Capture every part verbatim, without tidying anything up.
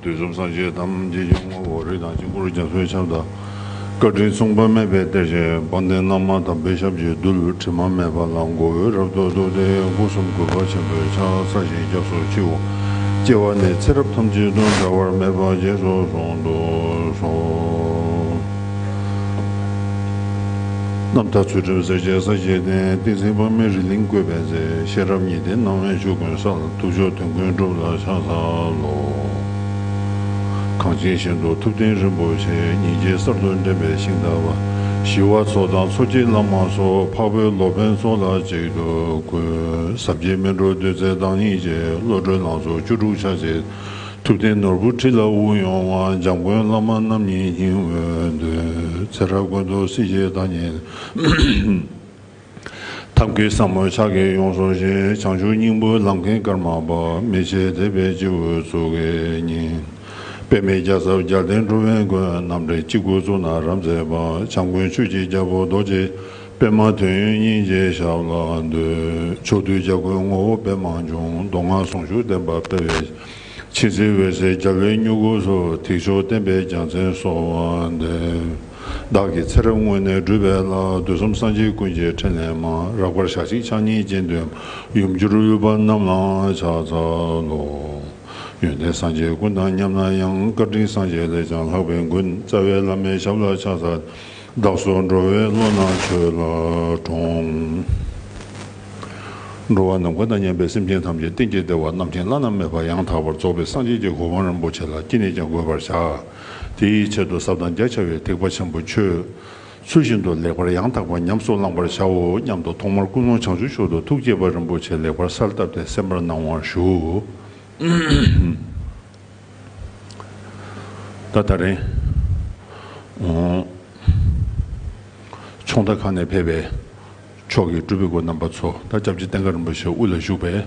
དུས་གསུམ་སངས་རྒྱས་ཐམས་ཅད་ཀྱི་ངོ་བོ། རིགས་དང་དཀྱིལ་འཁོར་རྒྱ་མཚོའི་ཁྱབ་བདག། བཀའ་དྲིན་མཚུངས་པ་མེད་པའི་གཏེར་ཆེན་དཔལ་ལྡན་བླ་མ་དམ་པའི་ཞབས་ཀྱི་རྡུལ། དྲི་མ་མེད་པ་ལ་མགོ་བོས་རབ་ཏུ་བཏུད་དེ། སྒོ་གསུམ་གུས་པ་ཆེན་པོས་ཕྱག་འཚལ་ཞིང་སྐྱབས་སུ་མཆིའོ། སྐྱེ་བ་ནས་ཚེ་རབས་ཐམས་ཅད་དུ་འབྲལ་བ་མེད་པར་རྗེས་སུ་བཟུང་དུ་གསོལ། རྣམ་དག་ཚུལ་ཁྲིམས་སེར་བྱེས་ས་གཞི་བརྟན། ཏིང་འཛིན་དཔག་མེད་རི་གླིང་བཀོད་པའི་ཚེ། ཤེས་རབ་ཉི་ཟླའི་སྣང་བས་ཆོས་ཀུན་གསལ། ཐུགས་མཆོག་དོན་ཀུན་འགྲུབ་ལ་ཕྱག་འཚལ་ལོ། གངས་ཅན་ཞིང་དུ་ཐུབ་བསྟན་རིན་པོ་ཆེ། སྙིང་རྗེ་གསར་དུ་འདྲེན་པའི་ཤིང་རྟ་བ། ཞི་བ་འཚོ་དང་འཚོ་བྱེད་བླ་མ་སོགས། འཕགས་པའི་སློབ་དཔོན་ཚོགས་ལ་གཅིག་ཏུ་གུས། ཟབ་རྒྱས་མི་འགྲོ་བདུད་རྩི་དང་སྙིང་རྗེ། བློ་གྲོས་ལང་ཚོ་བཅུ་དྲུག་ཆ་བྱད། ཐུབ་བསྟན་ནོར་བུ་ཁྲི་ལ་དབུགས་དབྱུང་བ། འཇམ་མགོན་བླ་མ་རྣམ་གཉིས་སྙིང་དབུས་འདུས། ཚེ་རབས་ཀུན་ཏུ་སྲིད་ཞིའི་བདག་ཉིད། ཐབས་མཁས་ཟབ་མོའི་ཕྱག་གིས་ཡོངས་སུ་བཞེས། བྱང་ཆུབ་སྙིང་པོའི་ལམ་མཁན་ཀརྨ་པ། མི་ཕྱེད་དད་པའི་སྤྱི་བོས་གཙུག་གི་ཉིད། པདྨའི་རྒྱ་ཚབ་རྒྱལ་བསྟན་འགྲོ་བའི་མགོན། རྣམ་འདྲེན་སྤྱི་སྒོས་གཙུག་ན་རབ་མཛེས་པ། བྱམས་མགོན་ཆོས་ཀྱི་རྒྱལ་པོ་རྡོ་རྗེ། པདྨ་དོན་ཡོད་སྙིང་རྗེའི་ཞབས་ལ་འདུད། ཕྱོགས་དུས་རྒྱལ་ཀུན་ངོ་བོ་པདྨ་འབྱུང་། མདོ་སྔགས་ཟུང་འཇུག་བསྟན་པ་སྤེལ་བའི། མཁྱེན་བརྩེའི་འོད་ཟེར་རྒྱལ་བའི་མྱུ་གུ་སོགས། ཐེག་མཆོག་བསྟན་པའི་རྒྱལ་མཚན་གསོལ་བ་འདེབས། བདག་གི་ཚེ་རབས་སྔོན་ནས་བསྒྲུབས་པའི་ལྷ། དུས་གསུམ་སངས་རྒྱས་ཀུན་གྱི་ཕྲིན་ལས་མ། རགས་པར་ཞག་གཅིག་ཕྱག་གཉིས་སྤྱན་འདུན། ཡུམ་གྱུར་ཡུལ་པ་རྣམས་ལ་ཕྱག་འཚལ་ལོ། ཡོན་ཏན་སངས་རྒྱས་ཀུན་དང་མཉམ་ན་ཡང་། བཀའ་དྲིན་སངས་རྒྱས་ལས་ཀྱང་ལྷག་པའི་མགོན། རྩ་བའི་བླ་མའི་ཞབས་ལ་ཕྱག་འཚལ། བདག་སོགས་འགྲོ་བའི་བློ་སྣ་ཆོས་ལ་དྲོངས། འགྲོ་བ་ནམ་མཁའ་དང་མཉམ་པའི་སེམས་ཅན་ཐམས་ཅད་གཏན་གྱི་བདེ་བ་རྣམ་མཁྱེན་བླ་ན་མེད་པ་ཡང་དག་པར་རྫོགས་པའི་སངས་རྒྱས་ཀྱི་གོ་འཕང་རིན་པོ་ཆེ་ལ་ཅི་ནས་ཀྱང་འགོད་པར་བྱ། དེའི་ཆེད་དུ་ཟབ་དང་རྒྱ་ཆེ་བའི་ཐེག་པ་ཆེན་པོ་ཆོས་ཚུལ་བཞིན་དུ་ལེགས་པར་ཡང་དག་པར་ཉམས་སུ་བླང་བར་བྱའོ་སྙམ་དུ་ཐོག་མར་ཀུན་སློང་བྱང་ཆུབ་མཆོག་ཏུ་ཐུགས་བསྐྱེད་པ་རིན་པོ་ཆེ་ལེགས་པར་གསལ་བཏབ་སྟེ་གསན་པར་གནང་བར་ཞུ། ད་ད་རེས། ཨོ། ཆུང་མཐའ་ཁག་ནས་ཕེབས་པའི་མཆོག་གི་སྤྲུལ་པའི་སྐུ་རྣམ་པ་ཚོ། ད་སྐྱབས་རྗེ་བསྟན་དགའ་རིན་པོ་ཆེ་དབུ་ལ་བཞུགས་པའི་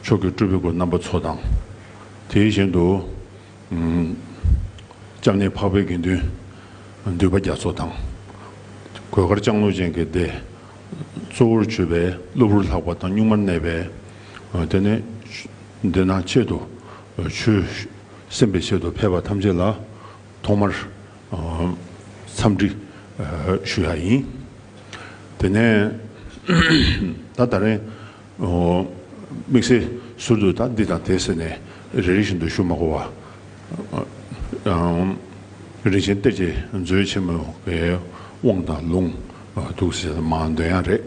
མཆོག་གི་སྤྲུལ་པའི་སྐུ་རྣམ་པ་ཚོ་དང་། དེ་བཞིན་དུ། ཨུམ། སྐྱབས་གནས་འཕགས་པའི་དགེ་འདུན་འདུས་པ་རྒྱ་མཚོ་དང་། གོས་དཀར་ལྕང་ལོ་ཅན་གྱི་སྡེ། གཙོ་བོར་གྱུར་པའི་གློ་བུར་ལྷག་པ་དང་གཉུག་མར་གནས་པའི། ཨ། དེ་ནས་འདི་ན་ཆེད་དུ་ཆོས་གསན་པའི་ཆེད་དུ་ཕེབས་པ་ཐམས་ཅད་ལ་ཐོག་མར། ཨ། འཚམས་འདྲི། ཨ། ཞུ་ཡ་ཡིན། དེ་ནས་ད་ད་རེས། ཨོ། དམིགས་བསལ་ཟུར་དུ་ད་འདི་དང་དེ་ཟེར་ནས་རེ་རེ་བཞིན་དུ་ཞུ་མ་དགོས་པ། ཨང་། རིན་ཆེན་གཏེར་གྱི་མཛོད་ཆེན་མོ་གི་དབང་དང་ལུང་། ཨ། འདུག་ཟེར་མར་འདོན་ཡ་རེད།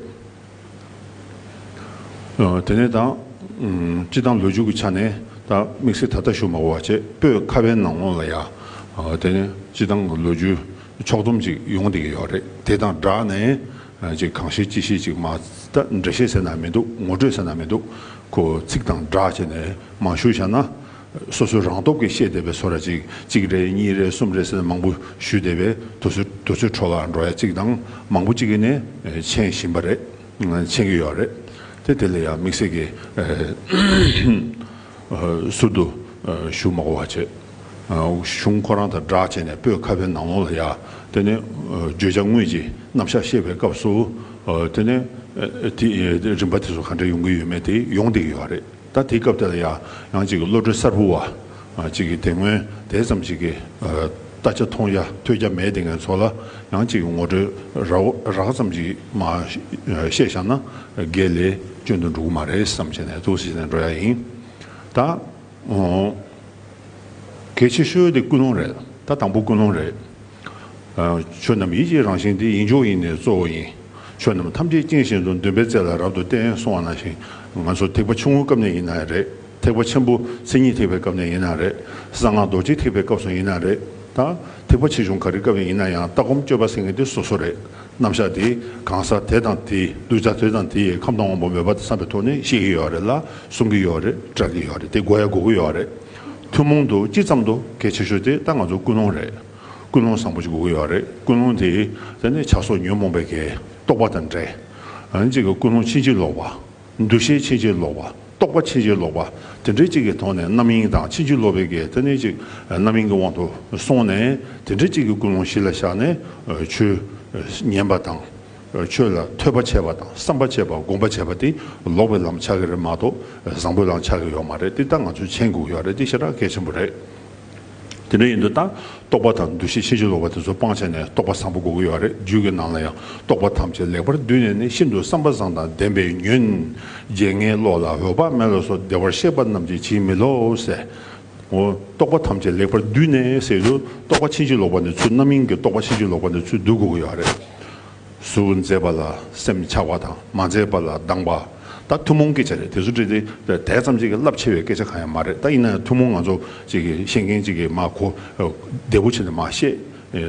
ཨ། དེ་ནས་ད། ཨུམ། སྤྱི་བཏང་ལོ་རྒྱུས་ཀྱི་ཆ་ནས་ད་དམིགས་བསལ་ད་ལྟ་ཞུ་མ་དགོས་པ་བྱས། བོད་ཁ་བའི་ནང་ལོགས་ལ་ཡ། ཨ། དེ་ནས་སྤྱི་བཏང་གི་ལོ་རྒྱུས་ཕྱོགས་བསྡོམས་ཅིག་ཡོང་བསྡད་ཀྱི་ཡོད་རེད། དེ་དང་སྦྲགས་ནས། ཨ། ཅིག་གང་ཤེས་ཅི་ཤེས་ཅིག་མ། ད་འགྲེལ་བཤད་ཟེར་ན་མི་འདུག་ངོ་སྤྲོད་ཟེར་ན་མི་འདུག་ཁོ་ཚིག་དང་སྦྲགས་བྱས་ནས་མར་ཞུས་བཞག་ན། སོ་སོའི་རང་སྟོབས་ཀྱིས་ཤེས་བསྡད་པའི་བཟོ་འདྲ་ཅིག་གཅིག་རེ་གཉིས་རེ་གསུམ་རེ་ཟེར་ནས་མང་པོ་ཞུས་བསྡད་པས། དུས་ཚོད་དུས་ཚོད་འཕྲོ་བརླག་འགྲོ་ཡ་གཅིག་དང་། མང་པོ་གཅིག་གིས་ནས་མཁྱེན་བཞིན་པ་རེད། མཁྱེན་གྱི་ཡོད་རེད། དེ་དེ་ལ་ཡང་དམིགས་བསལ་གྱི། ཨ། ཟུར་དུ། ཨ། ཞུ་མ་དགོས་པ་བྱས། ཨ། གཞུང་ཁོ་རང་དང་སྦྲགས་བྱས་ནས་བོད་ཁ་བའི་ནང་ལོགས་ལ་ཡ། དེ་ནས། ཨ། བརྗོད་བྱ་དངོས་ཀྱི་རྣམ་གཞག་བཤད་པའི་སྐབས་སུ། ཨ། དེ་ནས། ཨ། དེ། ཨ། རིམ་པ་དེ་ཚོ་ག་འདྲ་ཡོང་གི་ཡོད་མེད་དེ་ཡོང་བསྡད་ཀྱི་ཡོད་རེད། ད་དེའི་སྐབས་དེ་ལ་ཡ། ཡང་ཅིག་གི་བློ་གྲོས་གསར་པ་བ། ཨ། ཅིག་གི་དེ་སྔོན་དེ་ཙམ་ཞིག་གི། ཨ། ལྟ་ཆ་མཐོང་ཡ་ཐོས་རྒྱ་མེད་དེ་ངན་ཚོ་ལ་ཡང་ཅིག་གི་ངོ་སྤྲོད་རགས་རགས་ཙམ་ཞིག་མར་བཤད་བཞག་ན་དགེ་ལས་སྐྱོན་དུ་འགྲོ་གི་མ་རེད་བསམ་བྱས་ནས་འདུག་སེ་བྱས་ནས་འགྲོ་ཡ་ཡིན། ད། ཨོ། གལ་ཆེ་ཤོས་དེ་ཀུན་སློང་རེད། ད་དང་པོ་ཀུན་སློང་རེད། ཨ། ཆོས་རྣམས་ཡིད་ཀྱི་རང་བཞིན་ཏེ། ཡིན་མཆོག་ཡིན་ནི་གཙོ་བོ་ཡིན། ཆོས་རྣམས་ཐམས་ཅད་རྐྱེན་བཞིན་དུ། འདུན་པའི་རྩེ་ལ་རབ་ཏུ་བརྟེན། གསུངས་པ་ནང་བཞིན་ང་ཚོ་ཐེག་པ་ཆུང་ངུའི་སྐབས་ནས་ཡིན་ན་རེད། ཐེག་པ་ཆེན་པོ་མཚན་ཉིད་ཐེག་པའི་སྐབས་ནས་ཡིན་ན་རེད། གསང་སྔགས་རྡོ་རྗེ་ཐེག་པའི་སྐབས་སུ་ཡིན་ན་རེད། ད་ཐེག་པ་ཆེ་ཆུང་ག་རེ་སྐབས་ཡིན་ན་ཡང་ལྟ་སྒོམ་སྤྱོད་པ་ཟེར་མཁན་དེ་སོ་སོ་རེད། རྣམ་གཞག་དེ་གང་ཟག་དེ་དང་དེའི་གདུལ་བྱ་དེ་དང་དེ་ཡི་ཁམས་དང་དབང་པོ་མོས་པ་དང་འཚམས་པའི་ཐོག་ནས་བཤད་ཀྱི་ཡོད་རེད་ལ། གསུང་གི་ཡོད་རེད། བཀྲལ་གྱི་ཡོད་རེད། དེ་དགོས་ཡ་དགོས་ཀྱི་ཡོད་རེད། ཐུན་མོང་དུ་སྤྱི་ཙམ་དུ་གལ་ཆེ་ཤོས་དེ་ད་ང་ཚོ་ཀུན་སློང་རེད། ཀུན་སློང་བཟང་པོ་ཞིག་དགོས་ཀྱི་ཡོད་རེད། ཀུན་སློང་དེ་དེ་ནི་བྱ་སོགས་ཉོན་མོངས་པའི་གི་རྟོག་པ་དང་བྲལ། ཨ་ནི་གཅིག་གི་ཀུན་སློང་ཕྱིན་ཅི་ལོག་པ། འདུ་ཤེས་ཕྱིན་ཅི་ལོག་པ། རྟོག་པ་ཕྱིན་ཅི་ལོག་པ། དེ་འདྲའི་གཅིག་གི་ཐོག་ནས་རྣམ་གཡེང་དང་ཕྱིན་ཅི་ལོག་པའི་གི་དེ་ནི་གཅིག་རྣམ་གཡེང་གི་དབང་དུ་སོང་ནས་དེ་འདྲའི་གཅིག་གི་ཀུན་སློང་གཞི་ལ་བཞག་ནས་ཆོས་ཉན་པ་དང་། ཆོས་ལ་ཐོས་པ་བྱས་པ་དང་བསམ་པ་བྱས་པ་སྒོམ་པ་བྱས་པ་དེ་ལོག་པའི་ལམ་ཆགས་ཀྱི་རེད་མ་གཏོགས་བཟང་པོའི་ལམ་ཆགས་ཀྱི་ཡོད་མ་རེད། དེ་ད་ང་ཚོས་མཁྱེན་དགོས་ཡོད་རེད། དེ་ཞེ་དྲག་གལ་ཆེན་པོ་རེད། དེ་འདྲ་ཡིན་དུས་ད་རྟོག་པ་དང་འདུ་ཤེས་ཕྱིན་ཅི་ལོག་པ་དེ་ཚོ་སྤང་བྱས་ནས་རྟོགས་པ་བཟང་པོ་དགོས་ཀྱི་ཡོད་རེད། རྒྱུད་ཀྱི་ནང་ལ་ཡང་རྟོག་པ་ཐམས་ཅད་ལེགས་པར་བསྡུས་ནས་ནི། ཤིན་ཏུ་བསམ་པ་བཟང་དང་ལྡན་པའི་ཉོན། བརྗེད་ངས་བློ་ལ་འོད་དཔག་མེད་ལ་སོགས། བདེ་བར་གཤེགས་པ་རྣམས་ཀྱིས་ཇི་མི་སློབ་ཟེར། འོ། རྟོག་པ་ཐམས་ཅད་ལེགས་པར་བསྡུས་ནས་ཟེར་དུས་རྟོག་པ་ཕྱིན་ཅི་ལོག་པ་འདི་ཚུར་རྣམ་སྨིན་གྱི་རྟོག་པ་ཕྱིན་ཅི་ལོག་པ་འདི་ཚུར་བསྡུ་དགོས་ཀྱི་ཡོད་རེད། གཟུགས་མཛེས་པ་ལ་སེམས་ཆགས་པ་དང་མ་མཛེས་པ་ལ་སྡང་བ། ད་ཐུན་མོང་སྐད་ཆ་རེད། དེ་ཚོ་བྲིས་ཏེ་དེ་ཙམ་ཅིག་གི་རླབས་ཆེ་བའི་སྐད་ཆ་གང་ཡང་མ་རེད། ད་ཡིན་ན་ཡང་ཐུན་མོང་ང་ཚོ་ཅིག་གི་ཤེས་མཁན་ཅིག་གིས་མ་གོ་བདེ་པོ་བྱས་ནས་མ་བཤད།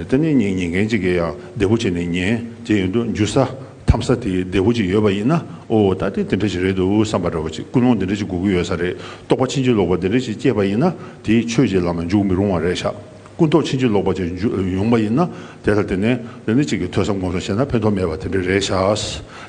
དེ་ནས་ཉན་ཉན་མཁན་ཅིག་གིས་ཡང་བདེ་པོ་བྱས་ནས་ཉན། དེ་ཡིན་དུས་འཇུ་ས་འཐམ་ས་དེ་བདེ་པོ་ཅིག་ཡོད་པ་ཡིན་ན། ཨོ། ད་དེ་དེ་འདྲ་ཞིག་རེད་འདུག་བསམ་པ་འདྲ་བོ་ཅིག་ཀུན་སློང་དེ་འདྲ་ཞིག་དགོས་ཀྱི་ཡོད་ས་རེད། རྟོག་པ་ཕྱིན་ཅི་ལོག་པ་དེ་འདྲ་ཞིག་སྐྱེས་པ་ཡིན་ན་དེ་ཆོས་ཀྱི་ལམ་ལ་འཇུག་མི་རུང་བ་རེད་ཤག་ཀུན་རྟོག་ཕྱིན་ཅི་ལོག་པ་ཅིག་འཇུ་ཡོང་བ་ཡིན་ན། དེ་ལ་བརྟེན་ནས་དེ་ནི་ཅིག་གི་ཐོས་བསམ་སྒོམ་གསུམ་བྱས་ན་ཕན་ཐོགས་མེད་པ་དེ་འདྲ་རེད་ཤག་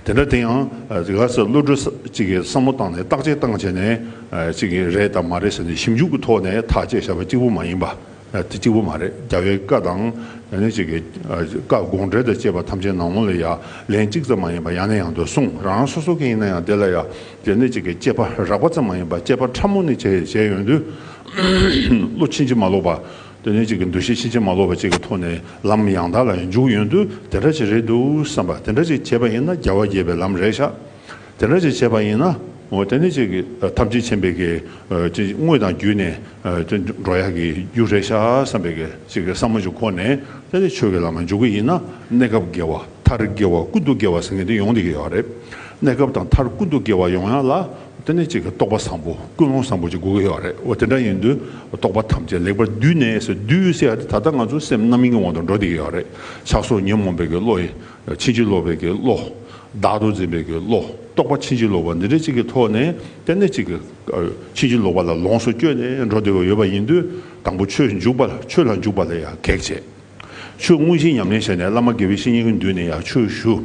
དེ་འདྲ་དེ་ཡང་ཨ་ག་ས་བློ་གྲོས་ཅིག་གི་བསམ་བློ་བཏང་ནས་བརྟག་དཔྱད་བཏང་བྱས་ནས་ཨ་ཅིག་གི་རེད་དང་མ་རེད་ཟེར་ནས་ཞིབ་འཇུག་གི་ཐོག་ནས་ཐག་བཅད་བཞག་པ་གཅིག་པུ་མ་ཡིན་པ། དེ་གཅིག་པུ་མ་རེད། རྒྱལ་བའི་བཀའ་དང་། ཨ་ནི་གཅིག་གི་ཨ་བཀའ་དགོངས་འགྲེལ་དང་བཅས་པ་ཐམས་ཅད་ནང་ལོགས་ལ་ཡང་ལན་གཅིག་ཙམ་མ་ཡིན་པར་ཡང་ནས་ཡང་དུ་གསུངས། རང་རང་སོ་སོ་གི་ཡིན་ན་ཡང་དེ་ལ་ཡང་དེ་ནི་གཅིག་གི་དཔྱད་པ་རགས་པ་ཙམ་མ་ཡིན་པར་དཔྱད་པ་ཕྲ་མོ་ནས་བྱས་བྱས་ཡོང་དུས། བློ་ཕྱིན་ཅི་མ་ལོག་པ། དེ་ནི་གཅིག་གི་འདུ་ཤེས་ཕྱིན་ཅི་མ་ལོག་པ་གཅིག་གི་ཐོག་ནས་ལམ་ཡང་དག་ལ་འཇུག་ཡོང་དུས་དེ་འདྲ་ཅིག་རེད་འདུག་བསམ་པ་དེ་འདྲ་ཅིག་བྱས་པ་ཡིན་ན་རྒྱལ་བ་དགྱེས་པའི་ལམ་རེད་ཤག་དེ་འདྲ་ཅིག་བྱས་པ་ཡིན་ན། འོ། དེ་ནི་ཅིག་གི་ཐམས་ཅད་མཁྱེན་པའི་གི་ཨ་ཅིག་དངོས་དང་བརྒྱུད་ནས་ཨ་ཅིག་འགྲོ་ཡག་གི་རྒྱུ་རེད་ཤག་བསམ་པའི་གི་ཅིག་གི་བསམ་བློ་ཅིག་འཁོར་ནས། དེ་ནི་ཆོས་ཀྱི་ལམ་ལ་འཇུག་གི་ཡིན་ན་གནས་སྐབས་དགེ་བ། མཐར་དགེ་བ་ཀུན་ཏུ་དགེ་བ་ཟེར་མཁན་དེ་ཡོང་བསྡད་ཀྱི་ཡོད་རེད། གནས་སྐབས་དང་མཐར་ཀུན་ཏུ་དགེ་བ་ཡོང་ཡག་ལ་དེ་ནི་ཅིག་གི་རྟོགས་པ་བཟང་པོ་ཀུན་སློང་བཟང་པོ་ཅིག་དགོས་ཀྱི་ཡོད་རེད། འོ། དེ་འདྲ་ཡིན་དུས་རྟོག་པ་ཐམས་ཅད་ལེགས་པར་བསྡུས་ནས་ཟེར། བསྡུས་ཟེར་ཡག་དེ་ད་ལྟ་ང་ཚོ་སེམས་རྣམ་སྨིན་གྱི་དབང་དུ་འགྲོ་བསྡད་ཀྱི་ཡོད་རེད། ཆགས་སོགས་ཉོན་མོངས་པའི་གི་བློ་ཡི། ཕྱིན་ཅི་ལོག་པའི་གི་བློ། བདག་ཏུ་འཛིན་པའི་གི་བློ། རྟོག་པ་ཕྱིན་ཅི་ལོག་པ་འདི་འདྲ་ཅིག་གི་ཐོག་ནས་དེ་ནི་ཅིག་གི་ཨ་ཕྱིན་ཅི་ལོག་པ་ལ་ལོངས་སུ་སྤྱོད་ནས་འགྲོ་བསྡད་ཀྱི་ཡོད་པ་ཡིན་དུས། དང་པོ་ཆོས་འཇུག་པ་ལ་ཆོས་ལ་འཇུག་པ་ལ་ཡང་གེགས་བྱེད། ཆོས་དངོས་གཞི་ཉམས་ལེན་བྱས་ནས་བླ་མ་དགེ་བའི་བཤེས་གཉེན་གྱི་མདུན་ནས་ཡང་ཆོས་ཞུ།